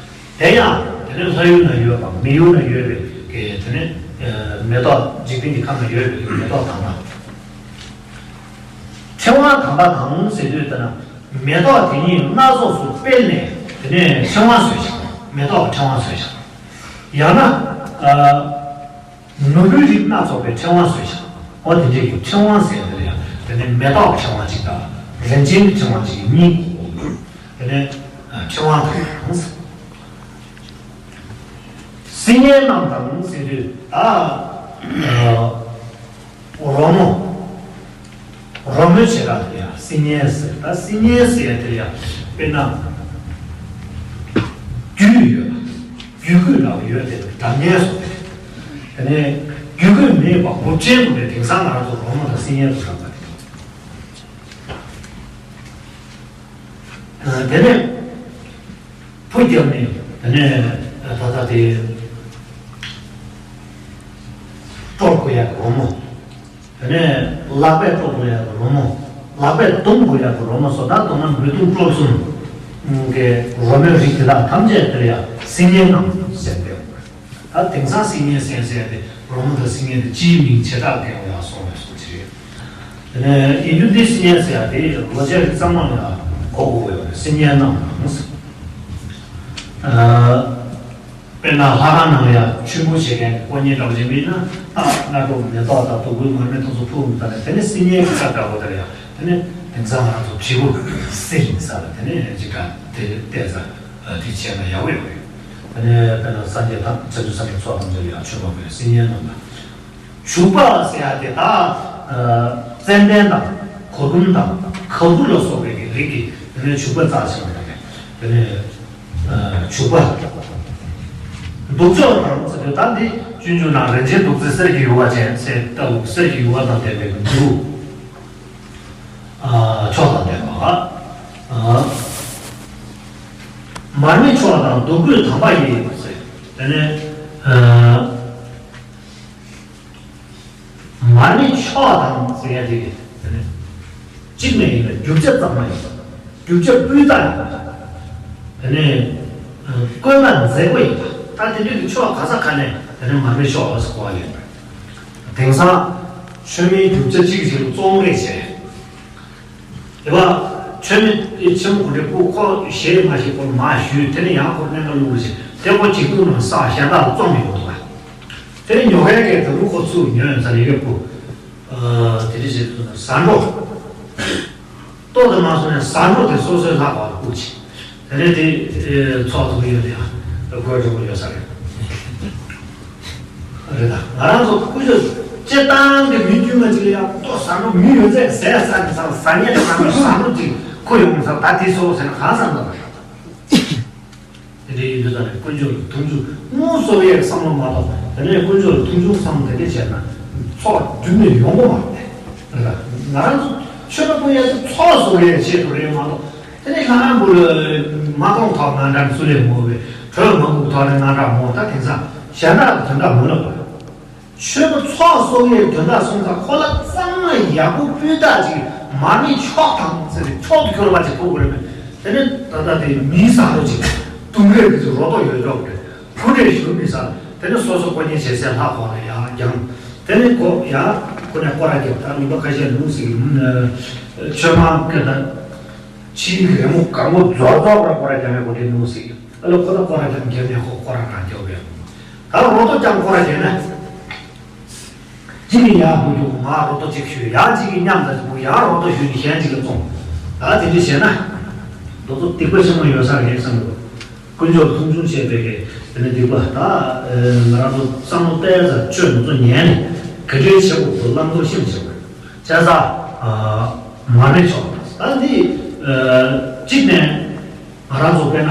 དེ་ཡང་དེ་ནས་ལྷ་ཡུལ་ན་ཡོད་པ་མི་ཡུལ་ན་ཡོད་པའི་གི་དེ་ནས་མེ་ཏོག་འཇིག་རྟེན་གྱི་ཁམས་ན་ཡོད་པའི་མེ་ཏོག་དམ་པ། ཕྲེང་བ་དམ་པ་དང་ཟེར་དུས་དེ་ན་མེ་ཏོག་དེ་ཉིད་སྣ་ཚོགས་སུ་སྤེལ་ནས་དེ་ནས་ཕྲེང་བ་བཟོས་བཞག་མེ་ཏོག་ཕྲེང་བ་བཟོས་བཞག་ཡང་ན། ཨ། ནོར་བུའི་རིགས་སྣ་ཚོགས་པའི་ཕྲེང་བ་བཟོས་ཤིང་། འོ་དེ་འདྲའི་གི་ཕྲེང་བ་ཟེར་དེ་ལ་ཡང་དེ་ནས་མེ་ཏོག་ཕྲེང་བ་གཅིག་དང་རིན་ཆེན་གྱི་ཕྲེང་བ་གཅིག་གཉིས་གོ་དགོས། དེ་ནས་ཕྲེང་བ་དང་། བསིལ་སྙན་རྣམས་དང་ཟེར་དུས་ད་རོལ་མོ། རོལ་མོའི་བྱེ་བྲག་དེ་ཡང་བསིལ་སྙན་ཟེར། ད་བསིལ་སྙན་ཟེར་ཡ་དེ་ཡང་དཔེར་ན། རྒྱུད་ཡོད་ལ། རྒྱུད་སྐུད་ལ་ཡོད་དེ་སྒྲ་སྙན་སོགས་དེ། དེ་ནས་རྒྱུད་སྐུད་མེད་པ་འབུབ་ཆེན་དུ་ནས་དེང་སང་ང་རང་ཚོ་རོལ་མོ་དང་བསིལ་སྙན་དུ་གྲགས་པ་དེ། དེ་ནས་ཕུ་རྒྱབ་ནས་དེ་ནས་ད་ལྟ་དེ་དཀྲོལ་དགོས་ཡ་གི་རོལ་མོ། དེ་ནས་ལག་པས་དཀྲོལ་དགོས་ཡ་གི་རོལ་མོ། ལག་པས་བརྡུང་དགོས་ཡ་གི་རོལ་མོ་སོགས། ད་མདོར་ན་མེ་དུང་དཀྲོལ་གསུམ་གྱི་རོལ་མོའི་རིགས་དེ་དག་ཐམས་ཅད་དེ་ལ་ཡང་བསིལ་སྙན་རྣམས་ཟེར་ཏེ། ད་དེང་སང་བསིལ་སྙན་ཟེར་ཟེར་ཏེ་རོལ་མོ་དང་བསིལ་སྙན་དེ་སྤྱིའི་མིང་བྱེ་བྲག་ཏུ་ཡང་སོང་བའི་གསུང་བྱེད། དེ་ནས་ཡིན་རྒྱུ་འདི་བསིལ་སྙན་ཟེར་ཡ་དེ་ལོ་ཆེན་རིགས་གཙང་མ་ལ་གོ་དགོས་ཡོད་རེད། བསིལ་སྙན་རྣམས་དང་། དཔེར་ན་ལྷ་ཁང་ནང་ལ་ཡང་མཆོད་འབུལ་བྱེད་མཁན་གྱི་དཀོན་གཉེར་འདྲ་པོ་ཅིག་མིན་ན། ཨ། སྣ་དྲོ་མེ་ཏོག་དང་བདུག་སྤོས་མར་མེ་དེ་ཚོ་ཕུལ་མི་ད་ནས་དེ་ནས་བསིལ་སྙན་གྱི་ས་འདྲ་པོ་དེར་ཡང་དེ་ནས་དེང་སང་ང་ཚོ་དྲིལ་བུ་བསིལ་ཡིན་ས་ལ་དེ་ནས་ཅིག་ག་དེ་བལྟས་ས་དེ་བྱས་ན་ཡག་པོ་ཡོད་རེད། དེ་ནས་དཔེར་ན་སངས་རྒྱས་དང་བྱང་ཆུབ་སེམས་དཔའི་ཚོགས་ཐམས་ཅད་ལ་ཡང་མཆོད་པ་ཕུལ། བསིལ་སྙན་རྣམས་ལ། བྱུག་པ་ཟེར་ཡ་དེ་ད་ཙན་དན་དང་གུར་གུམ་དང་ག་བུར་ལ་སོགས་པའི་གི་རིགས་ཀྱི་དེ་ནས་བྱུག་པ་རྩ་ཆེན་པོ་དེ་ནས་དེ་ནས་བྱུག་པ། བདུག་ཅོག་དང་ཟེར་དུས་ད་འདི་སྤྱོད་འཇུག་ནང་རིན་ཆེན་བདུག་རྩི་གསེར་གྱི་ཡུ་བ་ཅན་ཟེར་ལྟ་བུ། གསེར་གྱི་ཡུ་བ་དང་ལྡན་པའི་བདུག་མཆོག་དང་ལྡན་པ། མར་མེ་མཆོག་དང་བདུག་སྤོས་དམ་པ་ཡིས་ཟེར། དེ་ནས། མར་མེ་ ཕྱོགས་དང་ཟེར་ཡ་དེ་གི་དེ་ནི་གཅིག་ནས་ཡིན་ན་རྒྱུ་ཆ་གཙང་མ་ཡིན་པ། རྒྱུ་ཆ་སྤུས་དག་ཡིན་པ། དེ་ནས་བཀོད་པ་མཛེས་པོ་ཡིན་པ། ད་དེ་འདྲ་གི་ཕྱོགས་ག་ས་ག་ནས་དེ་ནི་མར་མེ་ཕྱོགས་ཟེར་གོ་བ་ཡོད་པ། དེང་སང་མཆོད་མེའི་རྒྱུ་ཆ་གཅིག་གཅིག་ལ་བཙོང་རེས་བྱས། དེ་བ་མཆོད་མེ་ཆེན་པོ་གོ་འདྲེ་སྤུ་ཁོ་ཞེས་མ་ཞིག་ཁོ་མ་ཞུས། དེ་ནས་ཡང་ཁོ་གནད་འགག་བླུགས་རེས་བྱས། དེ་ཁོ་གཅིག་ཏུ་ནང་ས་གཞན་དག་ལ་བཙོང་མི་དགོས་འདུག་ག། དེ་ནས་ཉོ་མཁན་གྱིས་ད་རུང་ཁོ་ཚུར་ཉོས་ཡོང་ས་ལས་ཀའི་སྤུ། དེ་འདྲ་ཞིག་ཟ་འཕྲོ། ལྟོ་དང་མ་སོང་ནས་ཟ་འཕྲོ་དེ་སོ་སོའི་ལྷག་པར་བཀུག་ཅིག། དེ་ནས་དེ་ཚོགས་ཐུབ་ཡོད་དེ་ཡང་དགོད་བྲོ་བོ་ཡོད་ས་རེད། རེད་ད། ང་རང་ཚོ་ཀུ་ཤུ་སྤྱིར་བཏང་གི་མི་དཀྱུས་མ་ཅིག་ལ་ཡང་ལྟོ་ཟ་འཕྲོ། མི་ཡོད་ཚད་ཟས་ཟ་ནས་ཟ་ཟ་ཉལ་དང་ཟ་འཕྲོ་ཅིག་ཁོ་ཡོང་ས། ད་དེ་ཚོ་ཟེར་ན་གང་ཟ་འདོད་པ་རེད། དེ་འདྲའི་ཡིན་དུས་ཙང་ནས་དཀོན་མཆོག་ལ་མཐོང་ཆུང་། དངོས་སུ་ཡའི་བསམ་བློ་མ་གཏོགས། དེ་ནས་དཀོན་མཆོག་ལ་མཐོང་ཆུང་བསམ་བློ་དེ་འདྲ་བྱས་ན་ཚོགས་རྒྱུན་ནས་ཡོང་གི་མ་རེད། ང་རང་ཚོ་ཆོས་པ་ཀུན་ཡ་ཚོ་ཚོགས་སུ་ཡའི་ཆེད་དུ་རེད་མ་གཏོགས། དེ་ནས་ལྷ་ཁང་བུ་ལ་མ་གཏོང་ཐོག་ང་འདྲ་སུ་ལས་མོ་བས། གྲོས་མ་འགུག་ཐོག་ནས་ང་འདྲ་མོ། ད་དེང་སང་གཞན་དག་གི་དོན་དག་མ་ལབ་པ། ཆོས་པ་ཚོགས་གསོག་ཡས་དོན་དག་སོང་ཙང་ཁོ་ལ་གཙང་མ་ཡག་པོ་སྤུས་དག་ཅིག་མར་མེ་མཆོག་དང་ཟེར་ཏེ་མཆོག་ཏུ་གྱུར་པ་ཅིག་ཕུལ་དགོས་རེད་པས། དེ་ནས་ད་ལྟ་དེ་མིའི་ཟ་འཕྲོ་ཅིག་དུང་རེ་གི་ཅིག་རོ་ཏོག་ཡོད་ཅོག་རེད། ཁོ་འདྲས་ཞུ་མི་ཟ། དེ་ནས་སོ་སོ་ཀོ་ཉེ་བྱེད་སའི་ལྷ་ཁང་ལ་ཡར་བརྒྱངས། དེ་ནས་ཁོ་ཡར་ཁོ་ནས་སྐོར་ར་བརྒྱབ། ད་ལུང་པ་ཁ་ཤས་ལུང་ཟིག་ཆོས་མང་གི་ད་ཕྱིའི་རི་མོ་གང་པོ་རྫོགས་རྫོགས་པར་སྐོར་ར་བརྒྱབ་ནས་ཁོ་དེ་ལུང་ཟིག་ཨ་ལ་ཁོ་ད་སྐོར་ར་རྒྱབ་རྒྱབ་ནས་ཁོ་སྐོར་ར་གང་རྒྱབ་ཡོད། ད་རོ་ཏོག་ཀྱང་སྐོར་ར་བརྒྱབ་ན། གཅིག་གིས་ཡར་འབུད་རྒྱུ་ང་རོ་ཏོག་གཅིག་ཞུས། ཡང་གཅིག་གིས་མཉམ་དུ་འབུད། ཡང་རོ་ཏོག་ཞུས་ནས་གཞན་གཅིག་ལ་བཙོང་། ད་དེ་འདྲ་བྱས་ན། དེ་ཚོ་སྡིག་པ་ཆེན་མོ་ཡོད་ས་རེད་བསམ་གི་འདུག་དཀོན་མཆོག་མཐོང་ཆུང་བྱས་པའི་གི་དེ་ནི་སྡིག་པ། ད་ང་རང་ཚོ་བསམ་བློ་གཏད་ས་ཆོས་འདི་ཚོ་ཉན་ནས་ག་འདྲའི་བྱེད་དགོས་འདུག་བླང་དོར་ཤེས་བྱེད་དགོས། བྱས་ཙང་མར་མེ་མཆོག་ད་འདི་གཅིག་ནས་ང་རང་ཚོ་དཔེར་ན།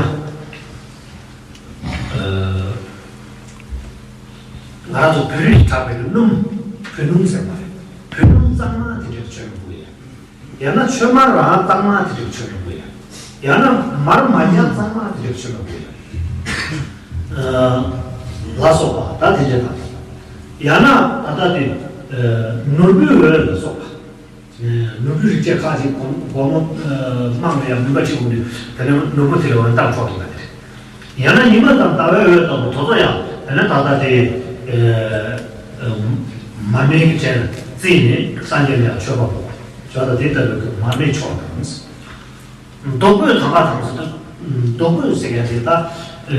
ང་རང་ཚོ་བོད་རིགས་གྲགས་པའི་སྣུམ། བོད་སྣུམ་ཟེར་བ་རེད། བོད་སྣུམ་གཙང་མ་དེ་འདྲ་མཆོད་མེ་ཕུལ་ཡ། ཡང་ན་མཆོད་མར་རང་གཙང་མ་དེ་འདྲ་མཆོད་མེ་ཕུལ་ཡ། ཡང་ན་མར་མ་ཉར་གཙང་མ་དེ་འདྲ་མཆོད་མེ་ཕུལ་ཡ། ལ་སོགས་པ་ད་དེ་འདྲ་དང་། ཡང་ན་ད་ལྟ་དེ་ནོར་བུའི་འོད་ལ་སོགས་པ། ནོར་བུའི་རིགས་བཅས་ཁག་ཅིག་སྒོར་སྒོར་མོ་དམངས་ལ་ཡང་མུན་པ་ཁྲིད་དགོས་དུས། དེ་ནས་ནོར་བུ་དེ་ལ་འོད་མདངས་འཕྲོ་ཐུབ་པ་དེ་རེད། ཡང་ན་ཉི་མ་དང་ཟླ་བའི་འོད་ལྟ་བུ་དེ་ཚོ་ཡང་དེ་ནས་ད་ལྟ་དེ་མར་མེ་གི་གྲལ་ལ་བརྩིས་ནས་སངས་རྒྱས་ལ་ཡང་མཆོད་པ་ཕུལ་བ། མཆོད་པ་དེ་ལྟ་བུའི་མར་མེ་མཆོག་དང་། བདུག་སྤོས་དམ་པ་དང་ཟེར་དུས། བདུག་སྤོས་ཟེར་མཁན་དེ་ད་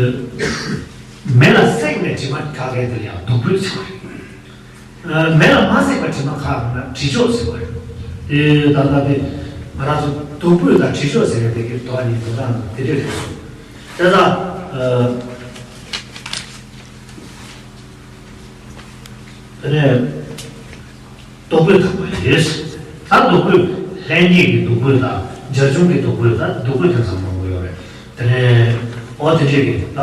མེ་ལ་བསྲེགས་ནས་དྲི་མ་ཁ་གས་དེ་ལ་ཡང་བདུག་སྤོས་ཟེར་བ་རེད། མེ་ལ་མ་བསྲེགས་པ་དྲི་མ་ཁ་ན་དྲི་མཆོག་ཟེར་བ་རེད། དེ་ད་ལྟ་དེ་ང་རང་ཚོ་བདུག་སྤོས་དང་དྲི་མཆོག་ཟེར་བའི་དེ་གི་དོན་གཉིས་དོན་དག་དེ་འདྲ་རེད། དེ་ད་དེ་ནས་བདུག་སྤོས་དམ་པ་ཡིན། ད་བདུག་སྤོས་ལྷན་སྐྱེས་ཀྱི་བདུག་སྤོས་དང་། རྒྱ་ཆུང་གི་བདུག་སྤོས་དང་། བདུག་སྤོས་དེང་སང་མང་པོ་ཡོད་རེད། དེ་ནས་འོ་དེ་འདྲས་ཀྱི་ད་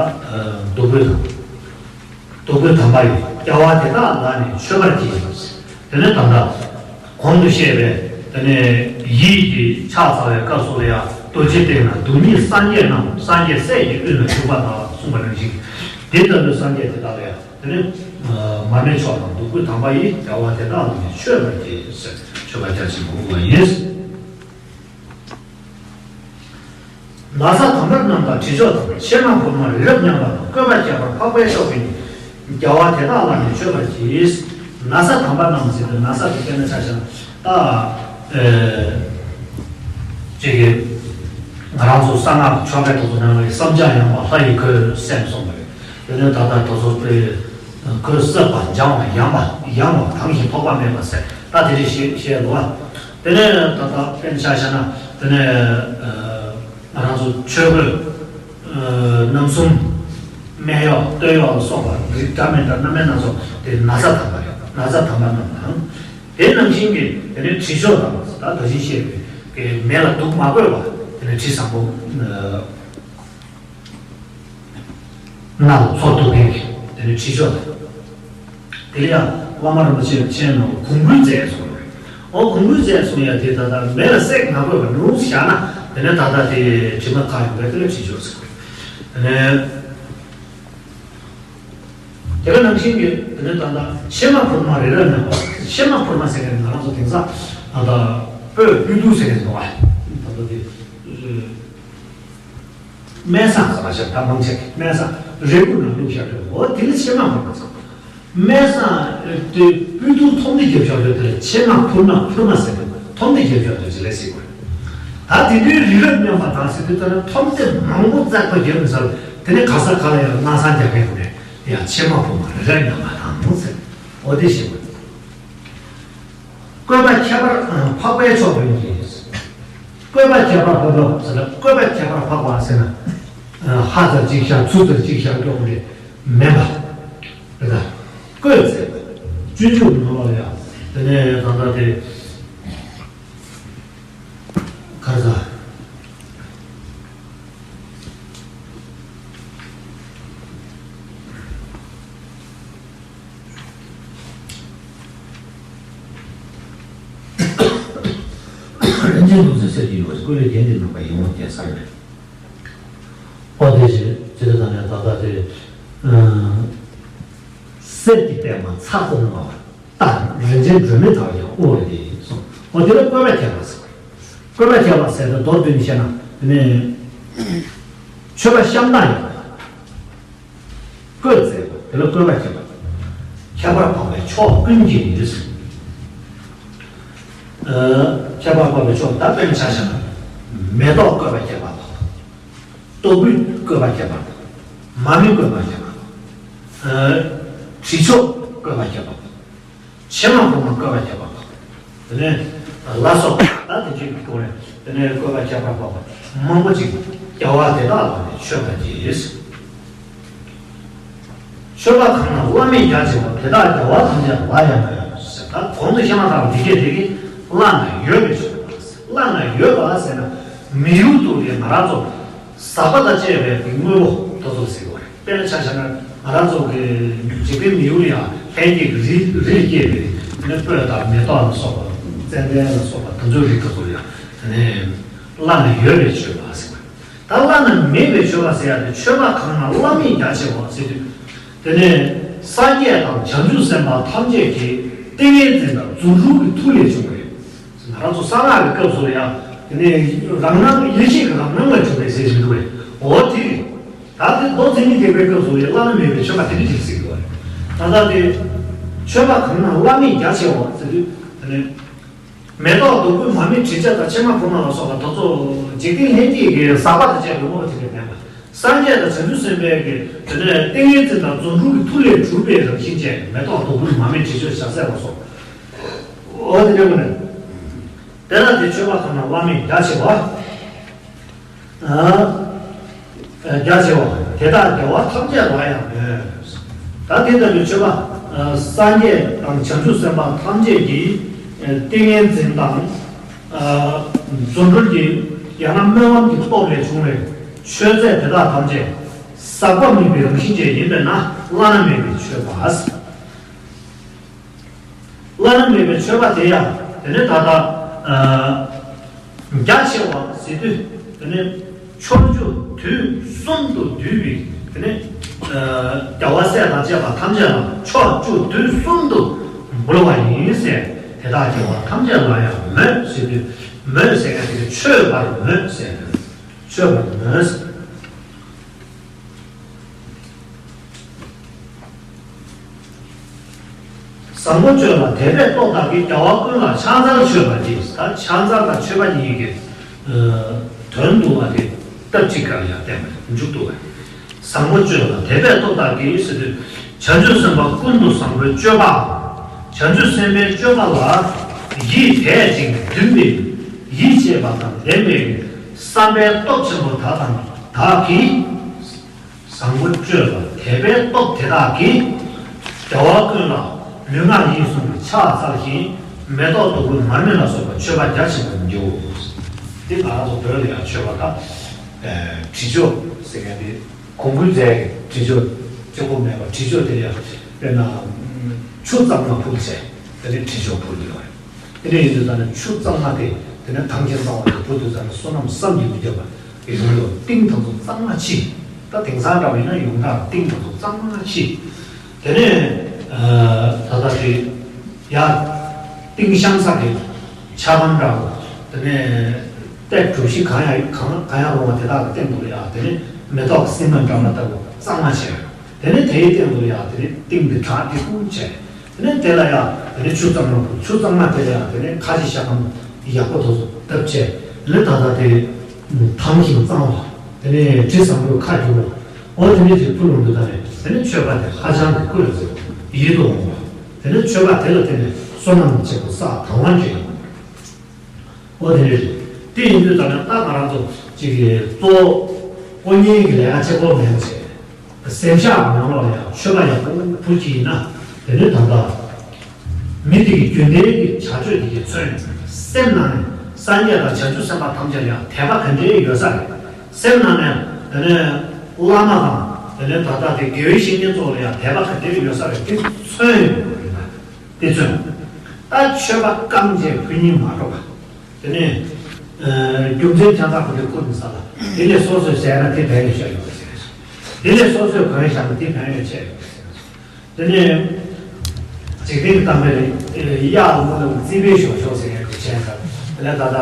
བདུག་སྤོས་དང་། བདུག་སྤོས་དམ་པ་ཡིས། རྒྱལ་བ་དེ་དག་ལ་ནི་མཆོད་པར་བགྱི། དེ་ནས་ད་ལྟ་གོང་དུ་བཤད་པའི་དེ་ནས་ཡིད་ཀྱི་ཕྱག་འཚལ་བའི་སྐབས་སུ་ལ་ཡང་རྡོ་རྗེ་སྟེང་ན་བདུད་རྩི་སངས་རྒྱས་རྣམས་སངས་རྒྱས་སྲས་ཀྱི་དབུས་ན་བཞུགས་པ་དག་གསུངས་པ་ནང་བཞིན། དེ་ལྟ་བུའི་སངས་རྒྱས་དེ་དག་ལ་ཡང་དེ་ནས་མར་མེ་མཆོག་དང་བདུག་སྤོས་དམ་པ་ཡིས། རྒྱལ་བ་དེ་དག་ལ་ནི་མཆོད་པར་བགྱི་ཟེར་མཆོད་པ་རྒྱ་ཆེན་པོ་ཕུལ་བ་ཡིན། ན་བཟའ་དམ་པ་རྣམས་དང་དྲི་མཆོག་དང་། ཕྱེ་མ་ཕུར་མ་རི་རབ་མཉམ་པ་དང་། བཀོད་པ་ཁྱད་པར་འཕགས་པའི་མཆོག་གིས་ནི། རྒྱལ་བ་དེ་དག་ལ་ནི་མཆོད་པར་བགྱི། ན་བཟའ་དམ་པ་རྣམས་ཟེར་དུས། ན་བཟའ་དེ་དཔེར་ན་ཆ་བཞག་ན་ད་ཨེ་ཅིག་གི་ང་རང་ཚོ་གསང་སྔགས་ཆོ་གའི་ཐོག་ཏུ་གནང་བའི་བསམ་བྱ་ཡངས་པ་ལྷ་ཡི་གོས་གསན་གསུངས་པ་རེད། དེ་ནས་ད་ལྟ་དེ་ཚོ་དཔེ་གོས་གསེག་པ་འཇམ་པ་ཡངས་པ་ཡངས་པ་གང་ཞིག་ཐོགས་པ་མེད་པ་ཟེར། ད་དེ་རིགས་བཤད་བཤད་འདུག་བ། དེ་ནས་ད་ལྟ་དཔེར་ན་ཆ་བཞག་ན་དེ་ནས་ང་རང་ཚོ་ཆོས་གོས་རྣམ་གསུམ། སྨད་གཡོགས་སྟོད་གཡོགས་ལ་སོགས་པ་རིགས་འདྲ་མི་འདྲ་སྣ་མིན་སྣ་ཚོགས་དེ་ན་བཟའ་དམ་པ་རེད། ན་བཟའ་དམ་པ་རྣམས་དང་། དེ་ནང་བཞིན་གྱི་དེ་ནས་དྲི་མཆོག་དང་། ད་ད་གིན་བཤད་པའི་མེ་ལ་དུག་མ་བཀོད་པ་དེ་ནས་དྲི་བཟང་པོ། སྣ་ལ་ཚོགས་འདུག་མཁན་གྱི་དེ་ནས་དྲི་མཆོག་དང་། དེ་ལ་ཡང་བླ་མ་རིན་པོ་ཆེ་མཆན་ནང་གོང་བུའི་རྫས་གསུངས་རེད། འོ་གོང་བུའི་རྫས་གསུངས་ཡ་དེ་ད་ལྟ་མེ་ལ་བསྲེགས་མ་དགོས་པ་ནོར་བཞག་ན་དེ་ནས་ད་ལྟ་དེ་དྲི་མ་ཁ་ཡོང་བས་དེ་ལ་དྲི་མཆོག་ཟེར་དགོས། དེ་ནས། དེ་ནང་བཞིན་གྱི་དེ་ནས་ད་ལྟ་ཕྱེ་མ་ཕུར་མ་རི་རབ་རྣམ་པ། ཕྱེ་མ་ཕུར་མ་ཟེར་མཁན་ང་རང་ཚོ་དེང་སང་ད་ལྟ་སྤོས་སྤོས་ཐུག་ཟེར་མཁན་འདུག་བ། ད་ལྟ་དེ་སྨན་བཟང་ཟེར་བ་ཞིག་ད་མང་ཆེ་སྨན་བཟང་རས་ཁུག་ནང་བླུགས་བཞག་འདུག་འོ་དེ་ལ་ཕྱེ་མ་ཕུར་མ་ཟེར། སྨན་བཟང་དེ་སྤོས་ཐུག་ཐོམ་དེ་རྒྱབ་བཞག་འདུག་དེ་ལ་ཕྱེ་མ་ཕུར་མ་ཕུར་མ་ཟེར་འདུག་ཐོམ་དེ་རྒྱབ་བཞག་འདུག་ཅི་ལས་ཟེར་དགོས། ད་དེ་དུས་རི་རབ་རྣམ་པ་དང་ཟེར་དུས་ད་ནི་ཐོམ་དེ་མང་པོ་བཙགས་པ་རྒྱབ་ནས་ཟེར། དེ་ནས་ག་ས་ག་ལ་ཡང་སྔ་སང་རྒྱག་མཁན་དེ་ནས་ཡང་ཕྱེ་མ་ཕུར་མ་རི་རབ་རྣམ་པ་དང་ཟེར། འོ་དེ་ཞིག་བཀོད་པ་ཁྱད་པར་འཕགས་པའི་མཆོག་ཡིན་གྱི། བཀོད་པ་ཁྱད་པར་འཕགས་པ་ཟེར་ན་བཀོད་པ་ཁྱད་པར་འཕགས་པ་ཟེར་ན། ཧ་ཙམ་ཅིག་ཤར་ཚུར་ཙམ་ཅིག་ཤར་མགྱོགས་པོ་རེད་མེད་པ། རེད་ད། བཀོད་ཟེར། སྤྱོད་འཇུག་ནང་ལ་ཡང་དེ་ནས་ད་ལྟ་དེ། ག་རེ་ཟ། རིན་ཆེན་ལུགས་སྲོལ་གསེར་གྱི་ཡོད་པ་བཀོད་པའི་རྒྱན་དེ་ནང་པ་ཡིན་འོང་རྒྱལ་སར་རེད། ཨོ་དེ་བཞིན་ཇི་ལྟར་ན་ད་ལྟ་དེ། གསེར་གྱི་པད་མ་ཚ་ཙམ་ལ། རྟ་རིན་ཆེན་སྒྲོན་མེ་དག་ཀྱང་དབུལ་བ་ཡིན་གསུངས། འོ་དེ་ལ་བཀོད་པ་ཁྱད་པར་ཟེར། བཀོད་པ་ཁྱད་པར་ཟེར་ཏེ་མདོར་བསྡུས་ནས་བཤད་ན་དེ་ནས་མཆོད་པ་བཤམས་སྟངས་ཡང་བཀོད་ཟེར་བ་དེ་ལ་བཀོད་པ་ཁྱད་པར། ཁྱད་པར་འཕགས་པའི་མཆོག་ཀུན་གྱི་ཡིན་ཟེར། ཁྱད་པར་འཕགས་པའི་མཆོག་ད་དཔེར་ན་ཆ་བཞག་ན་མེ་ཏོག་བཀོད་པ་ཁྱད་པར་འཕགས། ཏོག་ཕུད་བཀོད་པ་ཁྱད་པར་འཕགས། མར་མེ་བཀོད་པ་ཁྱད་པར་འཕགས། དྲི་མཆོག་བཀོད་པ་ཁྱད་པར་འཕགས། ཕྱེ་མ་ཕུར་མ་བཀོད་པ་ཁྱད་པར་འཕགས། དེ་ནས་ལ་སོགས་པ་ད་དེ་ཅིག་གི་སྐོར་ནས་དེ་ནས་བཀོད་པ་ཁྱད་པར་འཕགས་པ་མང་པོ་ཅིག་རྒྱལ་བ་དེ་དག་ལ་ནི་མཆོད་པ་བགྱི། མཆོད་པ་གང་རྣམས་བླ་མེད་རྒྱ་ཆེ་བ། དེ་དག་རྒྱལ་བ་ཐམས་ཅད་ལ་ཡང་མོས་ཟེར། ད་གོང་དུ་བཤད་མ་ཐག་འདི་སྐད་དེ་གིས་བླ་ན་ཡོད་པའི་མཆོད་པ། བླ་ན་ཡོད་པ་ཟེར་ན་མི་ཡུལ་དུ་ནི་ང་རང་ཚོ་ཟག་པ་དང་བཅས་པའི་དངོས་པོ་དེ་ཚོ་ཟེར་བ་རེད། དཔེར་ན་ཆ་བཞག་ན་ང་རང་ཚོ་གི་འཇིག་རྟེན་མི་ཡུལ་ལ་ཡང་ལྷན་སྐྱེས་ཀྱི་རིགས་རིགས་སྐྱེས་པའི་ནི་སྤོས་དང་མེ་ཏོག་ལ་སོགས་པ་ཙན་དན་ལ་སོགས་པ་དེ་ཚོའི་རིགས་དེ་ཚོ་ལ་ཡང་དེ་ནས་བླ་ན་ཡོད་པའི་མཆོད་པ་ཟེར་བ་རེད། ད་བླ་ན་མེད་པའི་མཆོད་པ་ཟེར་ཡ་དེ་མཆོད་པ་གང་རྣམས་བླ་མེད་རྒྱ་ཆེ་བ་ཟེར་དུས། དེ་ནས་སངས་རྒྱས་དང་བྱང་ཆུབ་སེམས་དཔའ་ཐམས་ཅད་ཀྱི་ཏིང་ངེ་འཛིན་དང་རྫུ་འཕྲུལ་གྱི་མཐུ་ལས་བྱུང་བའི། ང་རང་ཚོ་གསང་སྔགས་ཀྱི་སྐབས་སུ་ཡང་དེ་ནས་རང་སྣང་ཡེ་ཤེས་ཀྱི་རང་སྣང་ལ་འཇུག་པའི་ཟེར་གྱི་འདུག་པས། འོ་དེ་རེད། ད་དེ་མདོ་མཚན་ཉིད་རྟོགས་པའི་སྐབས་སུ་ཡང་བླ་ན་མེད་པའི་མཆོད་པ་དེ་འདྲ་ཅིག་ཟེར་གྱི་ཡོད་རེད། ད་ལྟ་དེ་མཆོད་པ་གང་རྣམས་བླ་མེད་རྒྱ་ཆེ་བ་ཟེར་དུས་དེ་ནས། མེ་ཏོག་བདུག་སྤོས་མར་མེ་དྲི་ཆབ་དང་ཕྱེ་མ་ཕུར་མ་ལ་སོགས་པ་དེ་ཚོ་འཇིག་རྟེན་ལྷན་སྐྱེས་ཀྱི་ཟག་པ་དང་བཅས་པའི་དངོས་པོ་དེ་འདྲ་མེད་པ། སངས་རྒྱས་དང་བྱང་ཆུབ་སེམས་དཔའི་གི་དེ་ནས་ཏིང་ངེ་འཛིན་དང་རྫུ་འཕྲུལ་གྱི་མཐུ་ལས་གྲུབ་པའི་རང་བཞིན་ཅན་མེ་ཏོག་བདུག་སྤོས་མར་མེ་དྲི་ཆབ་ཞལ་ཟས་ལ་སོགས། འོ་དེ་འདྲ་མོ་རེད། དེ་ལ་དེ་མཆོད་པ་གང་རྣམས་བླ་མེད་རྒྱ་ཆེ་བ། རྒྱ་ཆེ་བ། དེ་དག་རྒྱལ་བ་ཐམས་ཅད་ལ་ཡང་མོས། ད་དེ་ལྟ་བུའི་མཆོད་པ། སངས་རྒྱས་དང་བྱང་ཆུབ་སེམས་དཔའ་ཐམས་ཅད་ཀྱི་ཏིང་ངེ་འཛིན་དང་། རྫུ་འཕྲུལ་གྱི་ཡང་ན་སྨོན་ལམ་གྱི་སྟོབས་ལས་བྱུང་བའི་མཆོད་རྫས་དེ་དག་ཐམས་ཅད་ཟག་པ་མེད་པའི་རང་བཞིན་ཅན་ཡིན་པས་ན་བླ་ན་མེད་པའི་མཆོད་པ། བླ་ན་མེད་པའི་མཆོད་པ་དེ་ཡང་དེ་ནས་ད་ལྟ་རྒྱ་ཆེ་བ་ཟེར་དུས་དེ་ནས་ཕྱོགས་བཅུ་དུས་གསུམ་དུ་འདུས་པའི་དེ་ནས་རྒྱལ་བ་སྲས་དང་བཅས་པ་ཐམས་ཅད་ལ་ཕྱོགས་བཅུ་དུས་གསུམ་དུ་འབུལ་བ་ཡིན་ཟེར། དེ་དག་རྒྱལ་བ་ཐམས་ཅད་ལ་ཡང་མོས་ཟེར་དུས་མོས་ཟེར་མཁན་དེ་གིས་མཆོད་པར་མོས་ཟེར། མཆོད་པར་མོས། བཟང་པོ་སྤྱོད་ལ་དད་པས་སྟོབས་དག་གིས། རྒྱལ་བ་ཀུན་ལ་ཕྱག་འཚལ་མཆོད་པར་བགྱི། ད་ཕྱག་འཚལ་དང་མཆོད་པ་གཉིས་ཀྱི་དོན་བསྡུ་བ་དེ་སྟབས་གཅིག་ག་ལ་ཡང་བསྟན་པ་མཇུག་བསྡུ་བས། བཟང་པོ་སྤྱོད་ལ་དད་པས་སྟོབས་དག་གིས་ཟེར་དུས་བྱང་ཆུབ་སེམས་དཔའ་ཀུན་ཏུ་བཟང་པོའི་སྤྱོད་པའམ་བྱང་ཆུབ་སེམས་དཔའི་སྤྱོད་པ་ལ་ཡིད་དད་ཅིང་འདུན་པའི་ཡིད་ཆེས་པ་དང་ལྡན་པའི་བསམ་པའི་སྟོབས་ཆེན་པོ་དག་དང་དག་གིས། བཟང་པོ་སྤྱོད་ལ་དད་པའི་སྟོབས་དེ་དག་གིས། རྒྱལ་བ་ཀུན་ལ་ལུས་ངག་ཡིད་གསུམ་གྱི་ཕྱག་འཚལ་ཞིང་། མེ་ཏོག་བདུག་སྤོས་མར་མེ་ལ་སོགས་པ་མཆོད་པ་རྒྱ་ཆེན་པོར་འགྱུར། འདི་ང་རང་ཚོ་བོད་ལ་ཡང་མཆོད་པ་དང་། དྲི་མཆོག་ཟེར་མཁན་དེ་གོང་བུའི་རྫས་ཀྱི་དྲི་མཆོག་གཅིག་པོ་མེད་པར་དྲི་མཆོག་དེ་ཡང་དཔེར་ན་ཆུ་གཙང་མ་ཕུལ་བྱས་དེ་ནས་དྲི་མཆོག་ཕུལ་གྱི་ཡོད་རེད། དེ་འདྲ་ཡིན་དུས་ཙང་ནས་ཆུ་གཙང་མ་དེ་དེ་ནས་ཐང་ཆེན་གཙང་བ་དེ་ཕུལ་དུས་ཙང་ནས་བསོད་ནམས་བསམ་གྱིས་མི་ཁྱབ་པ་ཡོང་གི་ཡོད། གཏིང་དེ་ཚོ་གཙང་མ་ཕྱིས། ད་དེང་སང་འདྲ་བ་ཡིན་ན་ཡོངས་གྲགས་གཏིང་དེ་ཚོ་གཙང་མ་ཕྱིས། དེ་ནས་ད་ལྟ་དེ་ཡར་ཏིང་ཤང་ས་གི་ཆ་སྒམ་འདྲ་བོ། དེ་ནས་ཏེ་གྲུ་བཞི་གང་ཡང་གང་གང་ཡང་རུང་བ་དེ་དག་གི་སྟེང་དུ་ལ་ཡང་དེ་ནས་མེ་ཏོག་སིལ་མ་འདྲ་མ་ལྟ་བུ་གཙང་མ་བྱས། དེ་ནས་དེའི་སྟེང་དུ་ལ་ཡང་དེ་ནས་ཏིང་འདི་བྲག་འདི་བཀུག་བྱས། དེ་ནས་དེ་ལ་ཡང་དེ་ནས་ཆུ་གཙང་མ་བཀུག་ཆུ་གཙང་མ་དེ་ལ་ཡང་དེ་ནས་ཁ་ཆེ་ཤ་སྒམ་ཡག་པོ་དེ་ཚོ་བཏབ་བྱས། དེ་ནས་ད་ལྟ་དེ་དྭངས་ཤིང་གཙང་བ། དེ་ནས་དྲི་བཟང་པོས་ཁ་བསྒྱུར་བ། འོ་དེ་འདྲ་ཅིག་ཕུལ་ཡོང་དུས་ད་ནས་དེ་ནས་མཆོད་པ་དེ་ཧ་ཅང་གི་སྐུ་ལ་ཟེར་ཡིད་དུ་འོང་བ། དེ་ནས་མཆོད་པ་དེ་ལ་བརྟེན་ནས་བསོད་ནམས་ཆེན་པོ་བསགས་དང་བ་འདྲེན་ཡོང་བ། འོ་དེ་འདྲ་རེད། དེ་ཡིན་དུས་ད་ནས་ད་ང་རང་ཚོ་ཅིག་གི་གཙོ་བོ་དཀོན་གཉེར་གྱི་ལས་ཀ་བྱེད་དགོས་མེད་པ་བྱས། སེམས་ཤག་ནང་ལོགས་ལ་ཡང་མཆོད་པ་ཡག་པོ་ཕུལ་གྱི་ཡིན་ན། དེ་ནས་ད་ལྟ་མི་དེ་གི་རྒྱུན་ལྡན་གྱི་བྱ་སྤྱོད་དེ་གས་མཚོན་ཡོང་། སེམས་ནང་ནས་སངས་རྒྱས་དང་བྱང་ཆུབ་སེམས་དཔའ་ཐམས་ཅད་ལ་ཡང་དད་པ་ག་འདྲའི་ཡོད་ས་རེད། སེམས་ནང་ནས་དེ་ནས་བླ་མ་དང་དེ་ནས་ད་ལྟ་དེ་དགེ་བའི་བཤེས་གཉེན་ཚོ་ལ་ཡང་དད་པ་ག་འདྲའི་ཡོད་ས་རེད། དེ་མཚོན་ཡོང་གི་རེད་ན། དེ་མཚོན། ད་མཆོད་པ་བསྐང་བྱས་ཕུལ་སྙིང་མ་འདོར་བ། དེ་ནས་རྒྱུ་མཚན་ཆ་ཚང་ཁོ་དེ་ཁུར་མི་ཟ་ལ། དེ་ལས་སོ་སོས་བཟས་ན་དེ་ཕན་ཡོད་ཤ་ཡོད་ཟེར། དེ་ལས་སོ་སོས་གོན་བཞག་ན་དེ་ཕན་ཡོད་ཆེ་ཡོད་ཟེར། དེ་ནས་འཇིག་རྟེན་གྱི་གཏམ་དཔེ་ལ་གཡག་ལ་མོ་ལ་རྩིས་པའི་ཞོག་ཞོག་ཟེར་ཡག་གི་བྱས་ཙང་དེ་ལས་ད་ལྟ་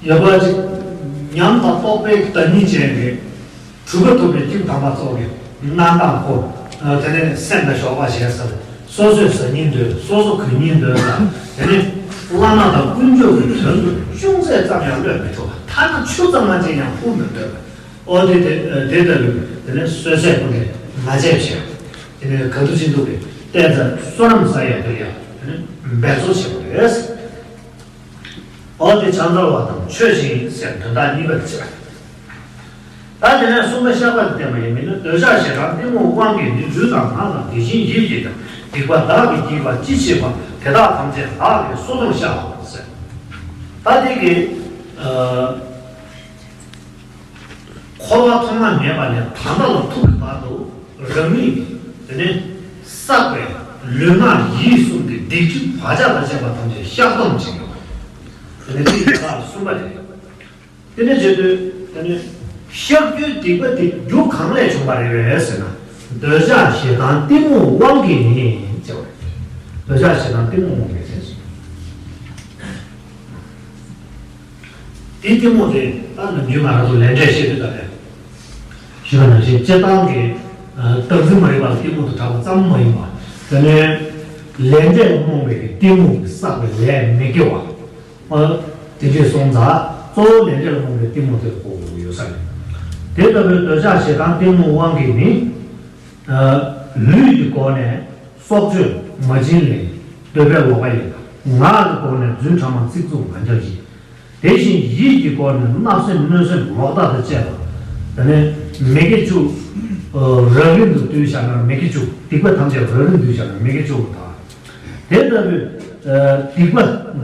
ཡོད་པ་ཅིག་ཉམས་དང་རྟོགས་པའི་བདག་ཉིད་ཅན་གྱི་གྲུབ་པ་ཐོབ་པའི་སྐྱེས་བུ་དམ་པ་ཚོ་གི་གནང་སྟངས་ཁོ། དེ་ནས་སེམས་ལ་ཞོགས་པ་བཞེས་ས་སོ་སོས་ཟ་སྙིང་འདོད། སོ་སོ་གོན་སྙིང་འདོད་ལ། དེ་ནས་བླ་མ་དང་དཀོན་མཆོག་གི་དོན་དུ་ཅུང་ཟད་ཙམ་ཡང་བློས་མི་ཐུབ་པ། ཐ་ན་ཆུ་ཙམ་མ་ཅིག་ཡང་ཕུལ་མི་འདོད་པ། ཨོ་དེ་དེ་དེ་ལྟ་བུའི་དེ་ནས་གསོལ་ཟས་ཀུན་ལས་མ་བྱས་བྱས། དེ་ནས་ག་དུས་ཅི་འདུག་གི་བལྟས་ཙང་བསོད་ནམས་བསགས་ཡག་དེ་ཡང་དེ་ནས་འབད་རྩོལ་བྱེད་དགོས་རེད། ཨོ་དེ་ཕྱག་འཚལ་བ་དང་མཆོད་ཅིང་ཟེར་དོན་དག་གཉིས་པར་བྱེད། ད་དེ་ནས་གསུམ་པ་བཤགས་པ་དེ་བསྟན་པ་ཡིན་མིན་ནི། འདོད་ཆགས་ཞེ་སྡང་གཏི་མུག་དབང་གིས་ནི། ལུས་དང་ངག་དང་དེ་བཞིན་ཡིད་ཀྱིས་ཀྱང་། སྡིག་པ་བདག་གིས་བགྱིས་པ་ཅི་མཆིས་པ། དེ་དག་ཐམས་ཅད་བདག་གིས་སོ་སོར་བཤགས་ཟེར། ད་དེ་གི་ཨ། འཁོར་བ་ཐོག་མ་མེད་པ་ནས་ད་ལྟ་ལ་ཐུག་གི་བར་དུ་རང་ཉིད་དེ་ནས་བསགས་པའི་ལུས་ངག་ཡིད་གསུམ་གྱི་སྡིག་སྒྲིབ་བག་ཆགས་དང་བཅས་པ་ཐམས་ཅད་བཤགས་སྡོམ་བྱེད་དགོས། དེ་ནས་དེ་ཡི་ལ་གསུམ་པ་རེད། དེ་ནས་བྱེད་དུས་དེ་ནས་བཤགས་རྒྱུའི་སྡིག་པ་དེ་རྒྱུ་གང་ལས་བྱུང་བ་རེད་པས་ཟེར་ན། འདོད་ཆགས་ཞེ་སྡང་གཏི་མུག་དབང་གིས་ནི་ཟེར་བ་རེད། འདོད་ཆགས་ཞེ་སྡང་གཏི་མུག་དབང་གིས་ཟེར། དེའི་གཏི་མུག་དེ་ད་ནམ་རྒྱུན་ང་རང་ཚོ་ལས་འབྲས་བཤད་དུས་ད་ལས་ཞུ་བ་ནང་བཞིན་སྤྱིར་བཏང་གི་རྟག་འཛིན་མ་རིག་པ་ལ་གཏི་མུག་ཏུ་གྲགས་པ་ཙམ་མ་ཡིན་པ། དེ་ནས་ལས་འབྲས་ལ་རྨོངས་པའི་གཏི་མུག་གིས་བསགས་པའི་ལས་མི་དགེ་བ། དེ་འདྲས་སོང་ཙང་གཙོ་བོ་ལས་འབྲས་ལ་རྨོངས་པའི་གཏི་མུག་དེ་ལ་གོ་དགོས་ཀྱི་ཡོད་ས་རེད། དེ་ལྟ་བུའི་འདོད་ཆགས་ཞེ་སྡང་གཏི་མུག་དབང་གིས་ནི། ལུས་ཀྱི་སྒོ་ནས་སྲོག་གཅོད་མ་བྱིན་ལེན་འདོད་པས་ལོག་པ་ཡིན་ལ། ངག་གི་སྒོ་ནས་རྫུན་ཕྲ་མ་ཚིག་རྩུབ་ངག་འཁྱལ་གྱིས། དེ་བཞིན་ཡིད་ཀྱི་སྒོ་ནས་བརྣབ་སེམས་གནོད་སེམས་ལོག་ལྟ་དང་བཅས་པ། དེ་ནས་མི་དགེ་བཅུ། རགས་རིམ་དུ་བསྡུས་བཞག་ན་མི་དགེ་བཅུ། སྡིག་པ་ཐམས་ཅད་རགས་རིམ་བསྡུས་བཞག་ན་མི་དགེ་བཅུ་དང་། དེ་ལྟ་བུའི་སྡིག་པ་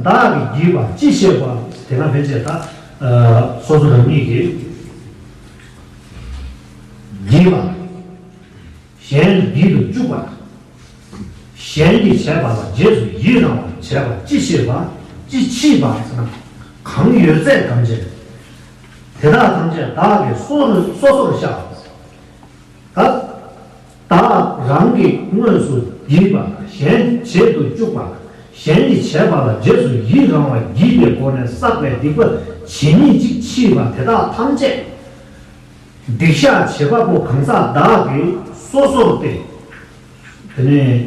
བདག་གིས་བགྱིས་པ་ཅི་ཤེས་པ། དེ་ན་ཕན་ཆད་ད་སོ་སོ་རང་ཉིད་ཀྱིས་བགྱིས་པ། གཞན་ལ་བགྱིད་དུ་བཅུག་པ། གཞན་གྱིས་བྱས་པ་ལ་རྗེས་སུ་ཡི་རང་བར་བྱས་པ་ཅི་ཤེས་པ། ཅི་མཆིས་པ་ཟེར་ན། གང་ཡོད་ཚད་ཐམས་ཅད་དེ་དག་ཐམས་ཅད་བདག་གིས་སོ་རུ་སོ་སོར་བཤགས། ད་བདག་རང་གིས་དངོས་སུ་བགྱིས་པ་དང་གཞན་བྱེད་དུ་བཅུག་པ་དང་གཞན་གྱིས་བྱས་པ་ལ་རྗེས་སུ་ཡི་རང་བར་བགྱིས་པའི་སྒོ་ནས་བསགས་པའི་སྡིག་པ་ཇི་སྙེད་ཅིག་མཆིས་པ་དེ་དག་ཐམས་ཅད། སྡིག་བཤགས་བྱེད་པ་པོ་གང་ཟག་བདག་གིས་སོ་སོར་ཏེ། དེ་ནས་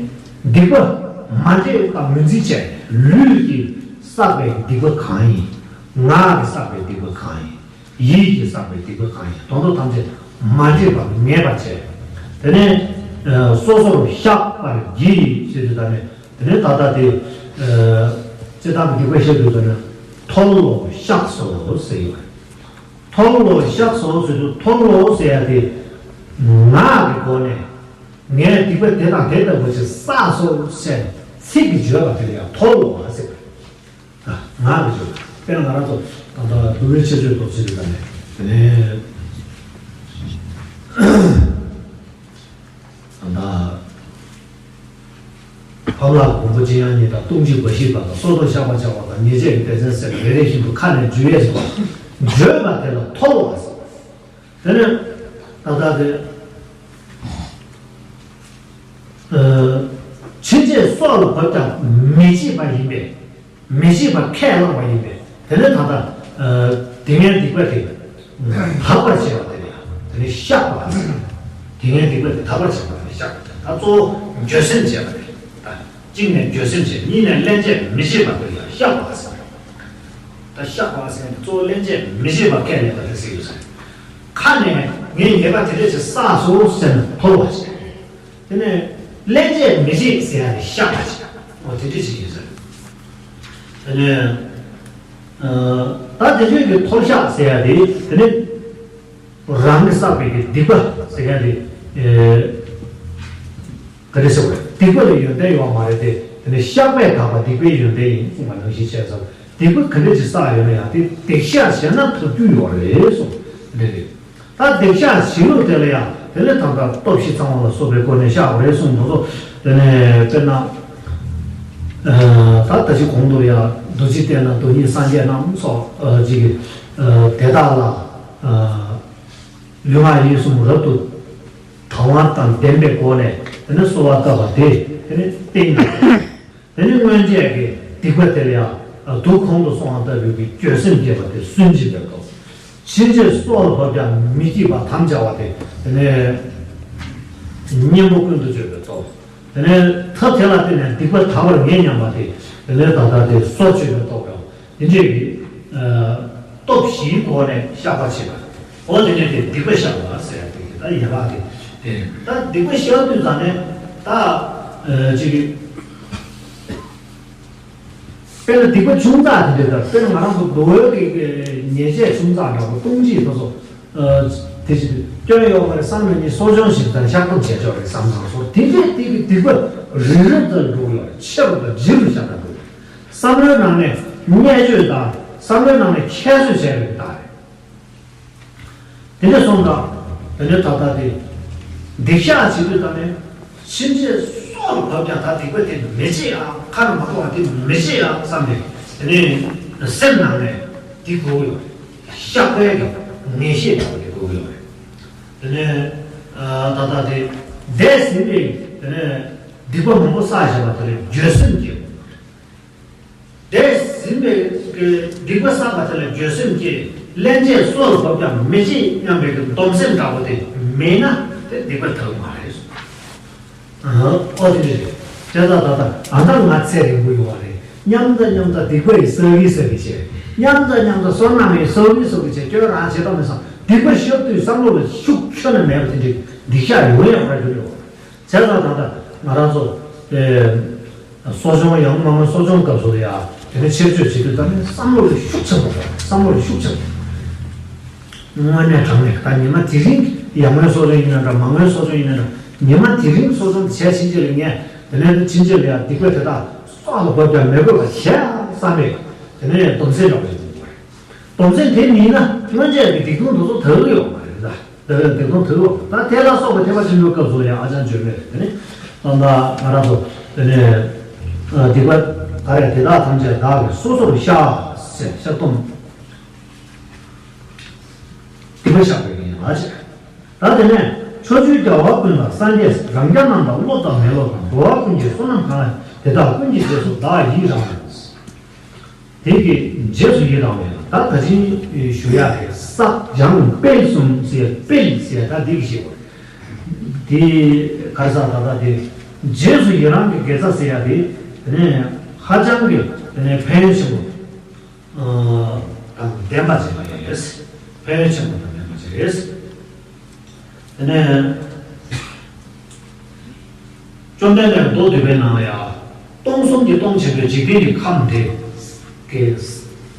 སྡིག་པ་མ་འདྲེས་དང་ངོས་འཛིན་བྱས། ལུས་ཀྱིས་བསགས་པའི་སྡིག་པ་གང་ཡིན། ངག་གིས་བསགས་པའི་སྡིག་པ་གང་ཡིན། ཡིད་ཀྱིས་བསགས་པའི་སྡིག་པ་གང་ཡིན། དོན་དག་ཐམས་ཅད་མ་འདྲེས་པར་ངེས་པར་བྱས། དེ་ནས་སོ་སོར་བཤགས་པར་བགྱི་ཞེས་དུས་ད་ནས་དེ་ནས་ད་ལྟ་དེ་སྤྱིར་བཏང་གི་སྡིག་པ་བཤད་དུས་ད་ནས་མཐོལ་ལོ་བཤགས་སོ་ཟེར་ཡོད་པ་རེད། མཐོལ་ལོ་བཤགས་སོ་ཟེར་དུས་མཐོལ་ལོ་ཟེར་ཡ་དེ་ངག་གི་སྒོ་ནས་ངས་སྡིག་པ་དེ་དང་དེ་ལྟ་བུ་ཞིག་བསགས་སོ་ཟེར་ཚིག་གིས་བརྗོད་པ་དེ་ལ་ཡང་མཐོལ་ལོ་ཟེར། ངག་གིས་བརྗོད། དཔེར་ན་ང་རང་ཚོ་ད་ལྟ་འདུལ་བའི་ཆེ་བརྗོད་ཐོག་ཚིག་གི་ད་ནས་དེ་ནས་ད་ལྟ། ཕམ་ལྷ་མགོན་པོ་ཅི་ཡང་ཉིད་དང་། སྟོང་གཅིག་འབའ་ཞིག་པ་དང་། སྲོག་ཐོག་བཤགས་པ་བྱ་བ་དང་། ཉེས་བྱས་ཀྱི་སྡེ་ཚན་ཟེར་བ་རེ་རེ་བཞིན་དུ་ཁ་ནས་བརྗོད་ཡས་སོ། བརྗོད་པ་དེ་ལ་མཐོལ་ལོ་ཟེར། དེ་ནས་ད་ལྟ་དེ་ ཕྱིན་ཆད་སྲོག་ལ་བབ་ཀྱང་མི་བརྗེད་པ་ཡིན་པས། མི་བརྗེད་པ་ཁས་བླངས་པ་ཡིན་པས། དེ་ནས་ད་ལྟ་དེ་སྔའི་སྡིག་པ་དེ་དག་པར་བྱེད་པ་དེ་ལ་དེ་ནས་བཤགས་པ་ཟེར། དེ་སྔའི་སྡིག་པ་དེ་དག་པར་བྱེད་པ་དེ་ལ་བཤགས་པ། ད་གཙོ་བོ་འགྱོད་སེམས་བྱེད་པ་རེད། ད་གཅིག་ནས་འགྱོད་སེམས་བྱེད། གཉིས་ནས་སླན་ཆད་མི་བརྗེད་པ་དེ་ལ་བཤགས་པ་ཟེར། ད་བཤགས་པ་ཟེར་ནས་གཙོ་བོ་སླན་ཆད་མི་བརྗེད་པ་ཁས་ལེན་པ་དེ་ཟེར་ཡོད་ས་རེད། ཁ་ནས་ངས་ཉེས་པ་དེ་འདྲ་ཞིག་བསགས་སོང་ཟེར་ནས་འཐོར་བ་ཞིག་དེ་ནས་སླན་ཆད་མི་བརྗེད་ཟེར་ཡ་དེ་བཤགས་པ་ཞིག་འོ་དེ་འདྲ་ཞིག་ཡིན་ས་རེད། དེ་ནས་ད་དེ་འདྲའི་གི་འཐོར་བཤགས་ཟེར་ཡ་དེ་དེ་ནས་རང་གིས་བསགས་པའི་གི་སྡིག་པ་ཟེར་ཡ་དེ་ག་རེ་ཟེར་བ་སྡིག་པ་ལ་ཡོན་ཏན་ཡོད་མ་རེད་དེ། དེ་ནས་བཤགས་པས་དག་པ་སྡིག་པའི་ཡོན་ཏན་ཡིན་གསུངས་པ་ནང་བཞིན་བྱས་ཙང་སྡིག་པ་ག་འདྲ་ཞིག་བསགས་ཡོད་ན་ཡང་དེ་སྡིག་བཤགས་བྱས་ན་ཐོབ་རྒྱུ་ཡོད་རེད་གསུངས་འདི་རེད། ད་སྡིག་བཤགས་བྱེད་ལུགས་དེ་ལ་ཡང་དེ་ལས་ད་ལྟ་སྟོབས་བཞི་ཚང་བ་ལ་སོགས་པའི་སྒོ་ནས་བཤགས་དགོས་རེད་གསུངས་འདུག་སོ། དེ་ནས་དཔེར་ན་ད་ད་ཅི་གོང་དུ་ཡང་རྡོ་རྗེ་གདན་ན་མདོ་ཉིད་སངས་རྒྱས་རྣམས་སོགས་ཅིག་གིས་དེ་དག་ལ་ལུས་ངག་ཡིད་གསུམ་རབ་ཏུ་དང་བ་དང་ལྡན་པའི་སྒོ་ནས་དེ་ནས་གསོལ་བ་བཏབ་པ་དེ་དེ་ནས་བསྟན་གྱི། དེ་ནི་སྔོན་ཆད་ཀྱི་སྡིག་པ་དེ་ལ་ཡང་དུག་གོང་དུ་སོང་བ་ལྟ་བུའི་གི་འགྱོད་སེམས་བསྐྱེད་པ་དེ་སུན་འབྱིན་པའི་སྟོབས། ཕྱིན་ཆད་སྲོག་ལ་བབ་ཀྱང་མི་བརྗེད་པ་དམ་བཅའ་བ་དེ་དེ་ནས་གཉེན་པོ་ཀུན་ཏུ་སྤྱོད་པའི་སྟོབས། དེ་ནས་ཐབས་དེ་ལ་བརྟེན་ནས་སྡིག་པ་དག་པར་ངེས་སྙམ་པ་དེ་དེ་ནས་ད་ལྟ་དེ་སྲོག་གཅོད་པའི་སྟོབས་དང་དེ་འདྲས་ཀྱི་སྟོབས་བཞིའི་སྒོ་ནས་བཤགས་པ་བྱེད་པ། འོ་དེ་འདྲས་དེ་སྡིག་པ་བཤགས་པ་ཟེར་ཡ་དེ་ད་ཡན་ལག་དེ་དེ་ད་སྡིག་པ་བཤགས་དུས་ཙམ་ནས་ད་ཅིག་དཔེར་ན་སྡིག་པ་ཆུང་ཙག་དེ་འདྲ་དང་དཔེར་ན་ང་རང་ཚོ་མདོ་དབུས་ཀྱི་ཉེས་ཆད་ཆུང་ཙག་འདྲ་པོ་ལྟུང་བྱེད་དེ་ཚོ་དེ་ཅི་སྐྱོན་ཡོད་མ་རེད་བསམ་ན་ནི་གསོ་སྦྱོང་ཞིག་དང་བཤགས་སྡོམ་བྱས་ཆོག་རེད་བསམ་ཙང་སོ་དེ་འདྲའི་དེ་གི་སྡིག་པ་རིལ་རིལ་དུ་འགྲོ་ཡོད་རེད། ཆེ་རུ་དང་ལྗིད་རུ་བཤགས་པ་འགྲོ་རེད། བསམ་བློའི་ནང་ནས་བརྙས་བཅོས་དང་བསམ་བློའི་ནང་ནས་ཁྱད་གསོད་བྱས་པའི་རྟགས་རེད། དེ་འདྲ་སོང་ཙང་དེ་འདྲ་ད་ལྟ་དེ་སྡིག་བཤགས་བྱེད་དུས་ད་ནས་ཕྱིན་ཆད་སྲོག་ལ་བབ་ཀྱང་ད་སྡིག་པ་དེ་མི་བྱེད་ཨ་ཁ་ནས་མ་གཏོགས་པ་དེ་མི་བྱེད་ཨ་བསམ་ནས་དེ་ནས་སེམས་ནང་ནས་དེ་དགོས་ཡོད་རེད། བཤགས་པའི་གི་ངེས་ཤེས་འདྲ་བོ་དེ་དགོས་ཡོད་རེད། དེ་ནས་ད་ལྟ་དེ་འདས་ཟིན་པའི་དེ་ནས་སྡིག་པ་མང་པོ་བསགས་བཞག་པ་དེ་ལ་འགྱོད་སེམས་སྐྱེ་དགོས། དེ་ཟིན་པའི་སྡིག་པ་བསགས་པ་དེ་ལ་འགྱོད་སེམས་སྐྱེ། སླན་ཆད་སྲོག་ལ་བབ་ཀྱང་མི་བྱེད་སྙམ་པའི་སྡོམ་སེམས་འདྲ་པོ་དེ་མེད་ན་དེ་སྡིག་པ་དག་མ་རེད། ཨོ་དེ་འདྲ་རེད། དེ་ལྟ་ད་ལྟ་ཨ་ད་ང་ཚེ་རིང་པོ་ཡོང་བ་རེད་སྙམ་ད་སྙམ་ད་སྡིག་པ་ཡི་སོ་གི་སོ་གི་བྱས་སྙམ་ད་སྙམ་ད་བསོད་ནམས་ཡི་སོ་གི་སོ་གི་བྱས་སྐྱོན་རང་བྱེད་ཐབས་མེད་སོང་སྡིག་པ་ཤོར་དུས་བསམ་བློ་ལ་ཤུགས་ཁྱོན་ནས་མེད་པ་དེ་འདྲའི་སྡིག་བཤགས་ཡོང་ཡང་ར་རྒྱུ་རེད། བྱས་ཙང་ད་ལྟ་ང་རང་ཚོ་དེ་གསོ་སྦྱོང་ཡང་མང་མང་གསོ་སྦྱོང་སྐབས་སུ་ཡང་དེ་ནས་ཆེད་བརྗོད་བྱེད་དུས་ད་ནི་བསམ་བློ་ལ་ཤུགས་ཆེན་པོ་དང་བསམ་བློ་ལ་ཤུགས་ཆེན་པོ། དངོས་གནས་དྲང་གནས་ད་ཉི་མ་དེ་རིང་ཡར་ངོའི་གསོ་སྦྱོང་ཡིན་ན་འདྲ་མར་ངོའི་གསོ་སྦྱོང་ཡིན་ན་འདྲ་ཉི་མ་དེ་རིང་གསོ་སྦྱོང་བྱས་ཕྱིན་ཆད་ལ་ངས་དེ་ནས་ཕྱིན་ཆད་ལ་ཡང་སྡིག་པ་དེ་དག་སྲོག་ལ་བབ་ཀྱང་མི་དགོས་པ་བྱས་བསམ་པས་དེ་ནས་སྡོམ་སེམས་འདྲ་བོ་ཞིག་འདུག་པ་རེད། སྡོམ་སེམས་དེ་མིན་ན་སྔོན་ཆད་ཀྱི་སྡིག་ལྟུང་དེ་ཚོ་དག་གི་ཡོད་མ་རེད་ད། དེ་ལ་སྡིག་ལྟུང་དག་ཡོད་ད་དེ་ལ་སོགས་པ་ཐེག་པ་ཆེན་པོའི་སྐབས་སུ་ཡང་ཨ་ཅང་བརྗོད་མེད་དེ་ནི་ད་ལྟ་ང་རང་ཚོ་དེ་ནས་སྡིག་པ་ག་རེ་དེ་དག་ཐམས་ཅད་བདག་གིས་སོ་སོར་བཤགས་ཟེར་བཤགས་སྡོམ་སྡིག་པ་བཤགས་པའི་ཡན་ལག་བྱས། ད་དེ་ནས་ཕྱོགས་བཅུའི་རྒྱལ་བ་ཀུན་དང་སངས་རྒྱས་རང་རྒྱལ་རྣམས་དང་སློབ་དང་མི་སློབ་དང་འགྲོ་བ་ཀུན་གྱི་བསོད་ནམས་གང་ལ་དེ་དག་ཀུན་གྱི་རྗེས་སུ་བདག་ཡིད་རང་དེ་གི་རྗེས་སུ་ཡི་རང་བས་ད་ད་ཅིང་ཞུ་ཡག་གི་བསགས་སྦྱངས་སྤེལ་གསུམ་ཟེར་སྤེལ་ཟེར་ད་འདི་གི་ཞེས་པ། དེ་གར་ས་ད་ད་དེ་རྗེས་སུ་ཡི་རང་གི་དགེ་རྩ་ཟེར་ཡག་དེ་དེ་ནས་ཧ་ཅང་གི་དེ་ནས་ཕན་ཡོན་ཆེན་པོ་དང་ལྡན་པ་ཅིག་ལ་ཡོད་རེད། ཕན་ཡོན་ཆེན་པོ་དང་ལྡན་པ་ཅིག་རེད། དེ་ནས་བཅོམ་ལྡན་འདས་མདོ་སྡུད་པའི་ནང་ལ་ཡང་སྟོང་གསུམ་གྱི་སྟོང་ཆེན་པོའི་འཇིག་རྟེན་གྱི་ཁམས་དེ་གི་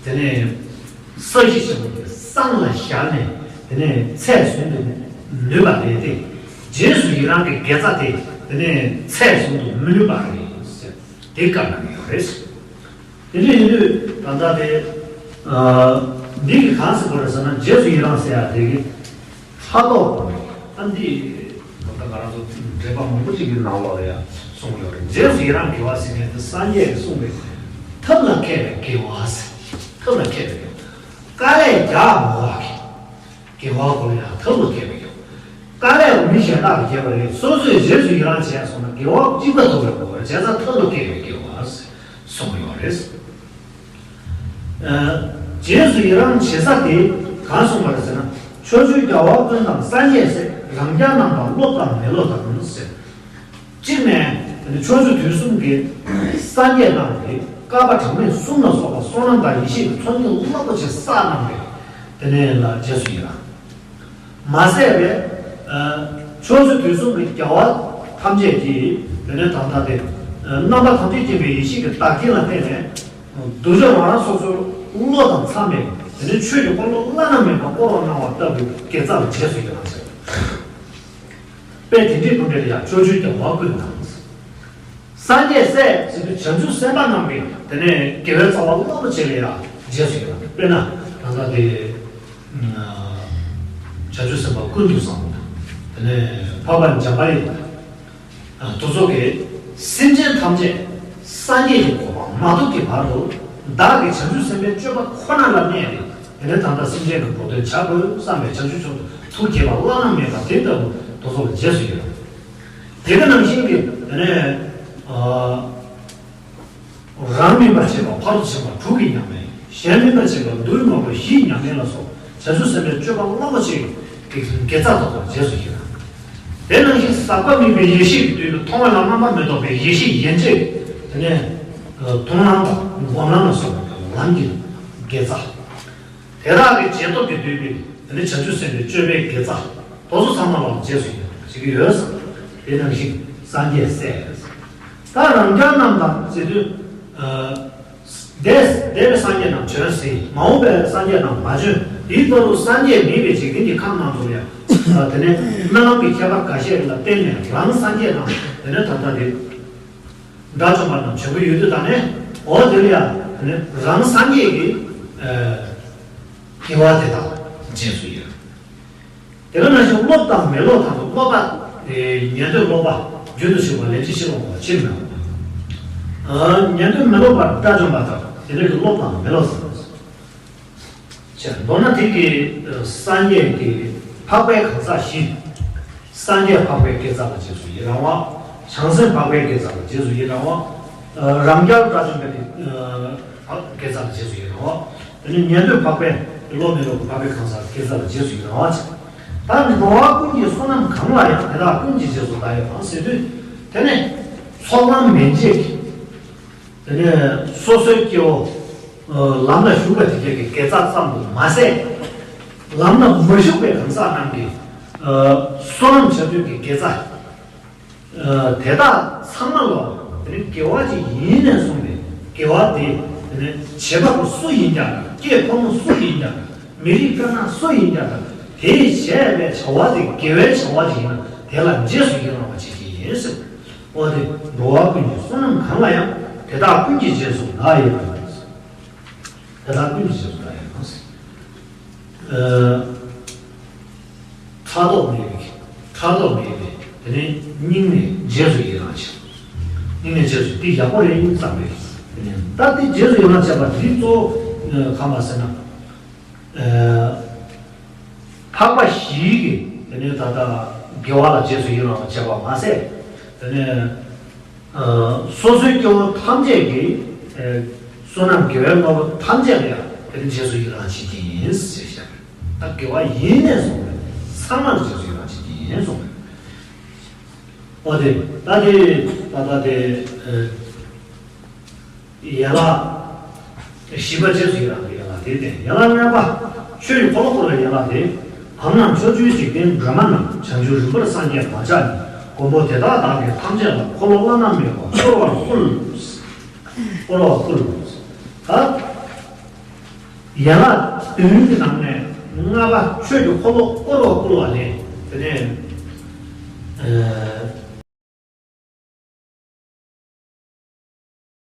དེ་ནས་ས་གཞི་ཆེན་པོ་དེ་སྲང་ལ་བཞག་ནས་དེ་ནས་ཚད་བཟུང་དུ་ནུས་པ་རེད་དེ། རྗེས་སུ་ཡི་རང་གི་དགེ་རྩ་དེ་དེ་ནས་ཚད་བཟུང་དུ་མི་ནུས་པ་རེད་ཟེར་དེ་བཀའ་གནང་གི་ཡོད་རེད། དེ་འདྲ་ཡིན་དུས་ད་ལྟ་དེ་འདི་གི་གང་ཟེར་དགོས་རེད་ཟེར་ན་རྗེས་སུ་ཡི་རང་ཟེར་ཡ་དེ་གི་ཕྲག་དོག་པོ་རེད། ཨ་འདི་ད་ལྟ་ང་རང་ཚོ་འགྲེལ་པ་མང་པོ་ཅིག་གི་ནང་ལོགས་ལ་ཡང་གསུངས་ཡོད་རེད། རྗེས་སུ་ཡི་རང་དགེ་བ་ཟེར་མཁན་དེ་སངས་རྒྱས་ཀྱིས་གསུངས་པའི་ཐབས་ལ་མཁས་པའི་དགེ་བ་ཟེར། ཐབས་ལ་མཁས་པའི་དགེ་བ། དཀའ་ལས་རྒྱག་མ་དགོས་པ་གི་དགེ་བ་དགོས་ཡང་ཐབས་ལ་མཁས་པའི་དགེ་བ། ལས་མི་གཞན་དག་གིས་བརྒྱལ་བ་རེད། སོ་སོས་རྗེས་སུ་ཡི་རང་བྱས་སོང་ན་དགེ་བ་གཅིག་པ་ཐོབ་པའི་གོ་བར་བྱས་ཙང་མཐར་ཐུག་དགེ་བའི་དགེ་བ་གསུངས་ཡོད་རེད། ཨ། རྗེས་སུ་ཡི་རང་བྱེད་ས་དེ་གང་གསུངས་པ་རེད་ཟེར་ན། ཕྱོགས་བཅུའི་རྒྱལ་བ་ཀུན་དང་སངས་རྒྱས་སྲས། རང་རྒྱལ་རྣམས་དང་སློབ་དང་མི་སློབ་དང་ཟེར། གཅིག་ནས་ཕྱོགས་བཅུ་དུས་གསུམ་གྱི་སངས་རྒྱས་རྣམས་ཀྱིས་བསྐལ་པ་གྲངས་མེད་གསུམ་ལ་སོགས་པ་བསོད་ནམས་དང་ཡེ་ཤེས་ཀྱི་ཚོགས་གཉིས་རླབས་པོ་ཆེ་བསགས་གནང་བས། དེ་ནས་ལ་རྗེས་སུ་ཡི་རང་། མ་ཟད་པའི་ཕྱོགས་བཅུ་དུས་གསུམ་གྱི་རྒྱལ་བ་ཐམས་ཅད་ཀྱིས་དེ་ནས་ད་ལྟ་དེ་རྣམ་པ་ཐམས་ཅད་མཁྱེན་པའི་ཡེ་ཤེས་ཀྱི་བདག་རྐྱེན་ལ་བརྟེན་ནས། གདུལ་བྱ་རང་རང་སོ་སོའི་བློ་དང་འཚམ་པའི་དེ་ནས་ཆོས་ཀྱི་འཁོར་ལོ་བླ་ན་མེད་པ་བསྐོར་བ་གནང་བ་ལྟ་བུའི་དགེ་རྩ་ལ་རྗེས་སུ་ཡི་རང་བྱེད། དཔེ་དེ་འདྲའི་སྐུ་འདྲ་ཡང་ཕྱོགས་བཅུའི་རྒྱལ་བ་ཀུན་དང་། སངས་རྒྱས་སྲས་ཟེར་དུས་བྱང་ཆུབ་སེམས་དཔའ་རྣམས་ཀྱི་དེ་ནས་དགེ་བའི་རྩ་བ་རླབས་པོ་ཆེ་ལ་ཡང་རྗེས་སུ་ཡི་རང་། དཔེར་ན་ད་ལྟ་དེ་བྱང་ཆུབ་སེམས་དཔའ་ཀུན་ཏུ་བཟང་པོ་དང་། དེ་ནས་འཕགས་པ་འཇམ་དཔལ་དབྱངས་དང་། དེ་ཚོ་གིས་སེམས་ཅན་ཐམས་ཅད་སངས་རྒྱས་ཀྱི་གོ་འཕང་མ་ཐོབ་ཀྱི་བར་དུ་བདག་གིས་བྱང་ཆུབ་སེམས་དཔའི་སྤྱོད་པ་ཁོ་ན་ལ་གནས་ཏེ། དེ་ནས་ད་ལྟ་སེམས་ཅན་གྱི་འགྲོ་དོན་བྱ་དགོས་བསམ་པའི་བྱང་ཆུབ་མཆོག་ཏུ་ཐུགས་བསྐྱེད་པ་བླ་ན་མེད་པ་དེ་ལྟ་བུ་དེ་ཚོ་ལ་རྗེས་སུ་ཡི་རང་། དེ་ག་ནང་བཞིན་གྱི་དེ་ནས་ཨ། རང་སྨིན་པར་བྱེད་པ་ཕ་རོལ་ཏུ་ཕྱིན་པ་དྲུག་གི་ཉམས་ལེན། གཞན་སྨིན་པར་བྱེད་པ་བདུད་དམོད་པ་བཞིའི་ཉམས་ལེན་ལ་སོགས་བྱང་ཆུབ་སེམས་དཔའི་སྤྱོད་པ་རླབས་པོ་ཆེའི་དགེ་རྩ་དག་པར་རྗེས་སུ་ཡི་རང་། དེ་ནང་བཞིན་ཟག་པ་མེད་པའི་ཡེ་ཤེས་ཀྱིས་བསྡུས་པའི་མཐོང་བ་ལ་རྣམ་པར་མི་རྟོག་པའི་ཡེ་ཤེས་ཡན་ཆད་དེ་ནས་མཐོང་ལམ་དང་སྒོམ་ལམ་ལ་སོགས་པའི་ལམ་གྱི་དགེ་རྩ། དེ་དག་གི་རྗེས་ཐོབ་ཀྱིས་བསྡུས་པའི་དེ་ནི་བྱང་ཆུབ་སེམས་དཔའི་སྤྱོད་པའི་དགེ་རྩ་དེ་ཚོ་ཚང་མ་ལ་རྗེས་སུ་ཡི་རང་བྱེད་ཀྱི་ཡོད། དེ་ནང་བཞིན་སངས་རྒྱས་སྲས། ད་རང་རྒྱལ་རྣམས་དང་ཟེར་དུས། འདས་འདས་པའི་སངས་རྒྱས་རྣམས་བྱོན་ཟིན། མ་འོངས་པའི་སངས་རྒྱས་རྣམས་མ་བྱོན། དེའི་ལྟར་དུ་སངས་རྒྱས་མིན་པའི་འཇིག་རྟེན་གྱི་ཁམས་རྣམས་སུ་ཡང་། དེ་ནས་རྨི་ལམ་གྱི་ཁྱད་པར་འགའ་ཤས་ལ་བརྟེན་ནས་རང་སངས་རྒྱས་རྣམས་དེ་ནས་ད་ལྟ་དེ། དགྲ་བཅོམ་པ་རྣམས་བྱོན་གྱི་ཡོད་དུས་ད་ནས་འོ་དེ་ལ་ཡང་དེ་ནས་རང་སངས་རྒྱས་ཀྱི་དགེ་བ་དེ་དག་རྗེས་སུ་ཡི་རང་། དེ་ག་ནང་བཞིན་སློབ་དང་མི་སློབ་དང་སློབ་པ། ཉན་ཐོས་སློབ་པ་རྒྱུན་དུ་ཞུགས་པ་ལན་ཅིག་ཕྱིར་འོང་བ་ཕྱིར་མི་འོང་བ། ཉན་ཐོས་མི་སློབ་པ་དགྲ་བཅོམ་པ་དང་དེ་འདྲ་གི་སློབ་དང་མི་སློབ་ཟེར། མདོར་ན་དེ་གི་སངས་རྒྱས་ཀྱི་འཕགས་པའི་གང་ཟག་བཞི། སངས་རྒྱས་འཕགས་པའི་དགེ་རྩ་ལ་རྗེས་སུ་ཡི་རང་བ། བྱང་སེམས་འཕགས་པའི་དགེ་རྩ་ལ་རྗེས་སུ་ཡི་རང་བ། རང་རྒྱལ་དགྲ་བཅོམ་པའི་དགེ་རྩ་ལ་རྗེས་སུ་ཡི་རང་བ། དེ་ནས་ཉན་ཐོས་འཕགས་པའི་སློབ་མི་སློབ་ཀྱི་འཕགས་པའི་གང་ཟག་དགེ་རྩ་ལ་རྗེས་སུ་ཡི་རང་བ་བྱ། ད་འགྲོ་བ་ཀུན་གྱི་བསོད་ནམས་གང་ལ་ཡང་དེ་དག་ཀུན་གྱི་རྗེས་སུ་བདག་ཡི་རང་ཟེར་དུས། དེ་ནས་ཚོགས་ལམ་མན་ཆད་ཀྱི། དེ་ནས་སོ་སོའི་སྐྱེ་བོ་ལམ་ལ་ཞུགས་པ་དེ་གའི་དགེ་རྩ་ཙམ་དུ་མ་ཟད། ལམ་ལ་མ་ཞུགས་པའི་གང་ཟག་རྣམས་ཀྱི་བསོད་ནམས་བྱ་དུས་ཀྱི་དགེ་རྩ། དེ་དག་ཚང་མ་ལོ། དེ་ནི་དགེ་བ་ཅིག་ཡིན་ནས་གསུངས་པས་དགེ་བ་དེ་དེ་ནི་བྱེད་པ་པོ་སུ་ཡིན་ཀྱང་དགེ་ཕོ་མོ་སུ་ཡིན་ཀྱང་མི་རིགས་དཀར་ནག་སུ་ཡིན་ཀྱང་དེས་བྱས་པའི་བྱ་བ་དེ་དགེ་བའི་བྱ་བ་ཅིག་ཡིན་ན་དེ་ལ་རྗེས་སུ་ཡི་རང་བ་བྱེད་ཀྱི་ཡིན་ཟེར། འོ་དེ་འགྲོ་བ་ཀུན་གྱི་བསོད་ནམས་གང་ལ་ཡང་དེ་དག་ཀུན་གྱི་རྗེས་སུ་བདག་ཡི་རང་ཟེར། དེ་དག་ཀུན་གྱི་རྗེས་སུ་བདག་ཡི་རང་ཟེར། ཕྲག་དོག་མེད་པའི་ཕྲག་དོག་མེད་པའི་དེ་ནས་སྙིང་ནས་རྗེས་སུ་ཡི་རང་བྱེད། སྙིང་ནས་རྗེས་སུ་དེ་ཡག་པོ་རེད་བསམ་པའི་དེ་ནས་ད་དེ་རྗེས་སུ་ཡི་རང་བྱེད་པ་དེ་གཙོ་བོ་གང་ལ་ཟེར་ན། འཕགས་པ་བཞིའི་གི་དེ་ནས་ད་ལྟ་དགེ་བ་ལ་རྗེས་སུ་ཡི་རང་བྱེད་པ་མ་ཟད། དེ་ནས་སོ་སོའི་སྐྱེ་བོ་ཐམས་ཅད་ཀྱི་བསོད་ནམས་དགེ་བའི་དངོས་པོ་ཐམས་ཅད་ལ་ཡང་དེ་ནས་རྗེས་སུ་ཡི་རང་བྱེད་ཀྱི་ཡིན་ཞེས་བཤད་པས། ད་དགེ་བ་ཡིན་ནས་བཟུང་བའི་ཚང་མར་རྗེས་སུ་ཡི་རང་བྱེད་ཀྱི་ཡིན་གསུངས་པས། འོ་དེ་ད་དེ་ད་ལྟ་དེ། ཡན་ལག་བཞི་པ་རྗེས་སུ་ཡི་རང་གི་ཡན་ལག་དེ་སྟེ། ཡན་ལག་ལྔ་པ། ཆོས་ཀྱི་འཁོར་ལོ་བསྐོར་བའི་ཡན་ལག་དེ། གང་རྣམས་ཕྱོགས་བཅུའི་འཇིག་རྟེན་སྒྲོན་མ་རྣམས། བྱང་ཆུབ་རིམ་པར་སངས་རྒྱས་མ་ཆགས་ནས། མགོན་པོ་དེ་དག་བདག་གིས་ཐམས་ཅད་ལ། འཁོར་ལོ་བླ་ན་མེད་པ་བསྐོར་བར་བསྐུལ། བསྐོར་བར་བསྐུལ། ད་ཡན་ལག་བདུན་གྱི་ནང་ནས་ལྔ་པ་ཆོས་ཀྱི་འཁོར་ལོ་བསྐོར་བར་བསྐུལ་བ་ལས། དེ་ནས་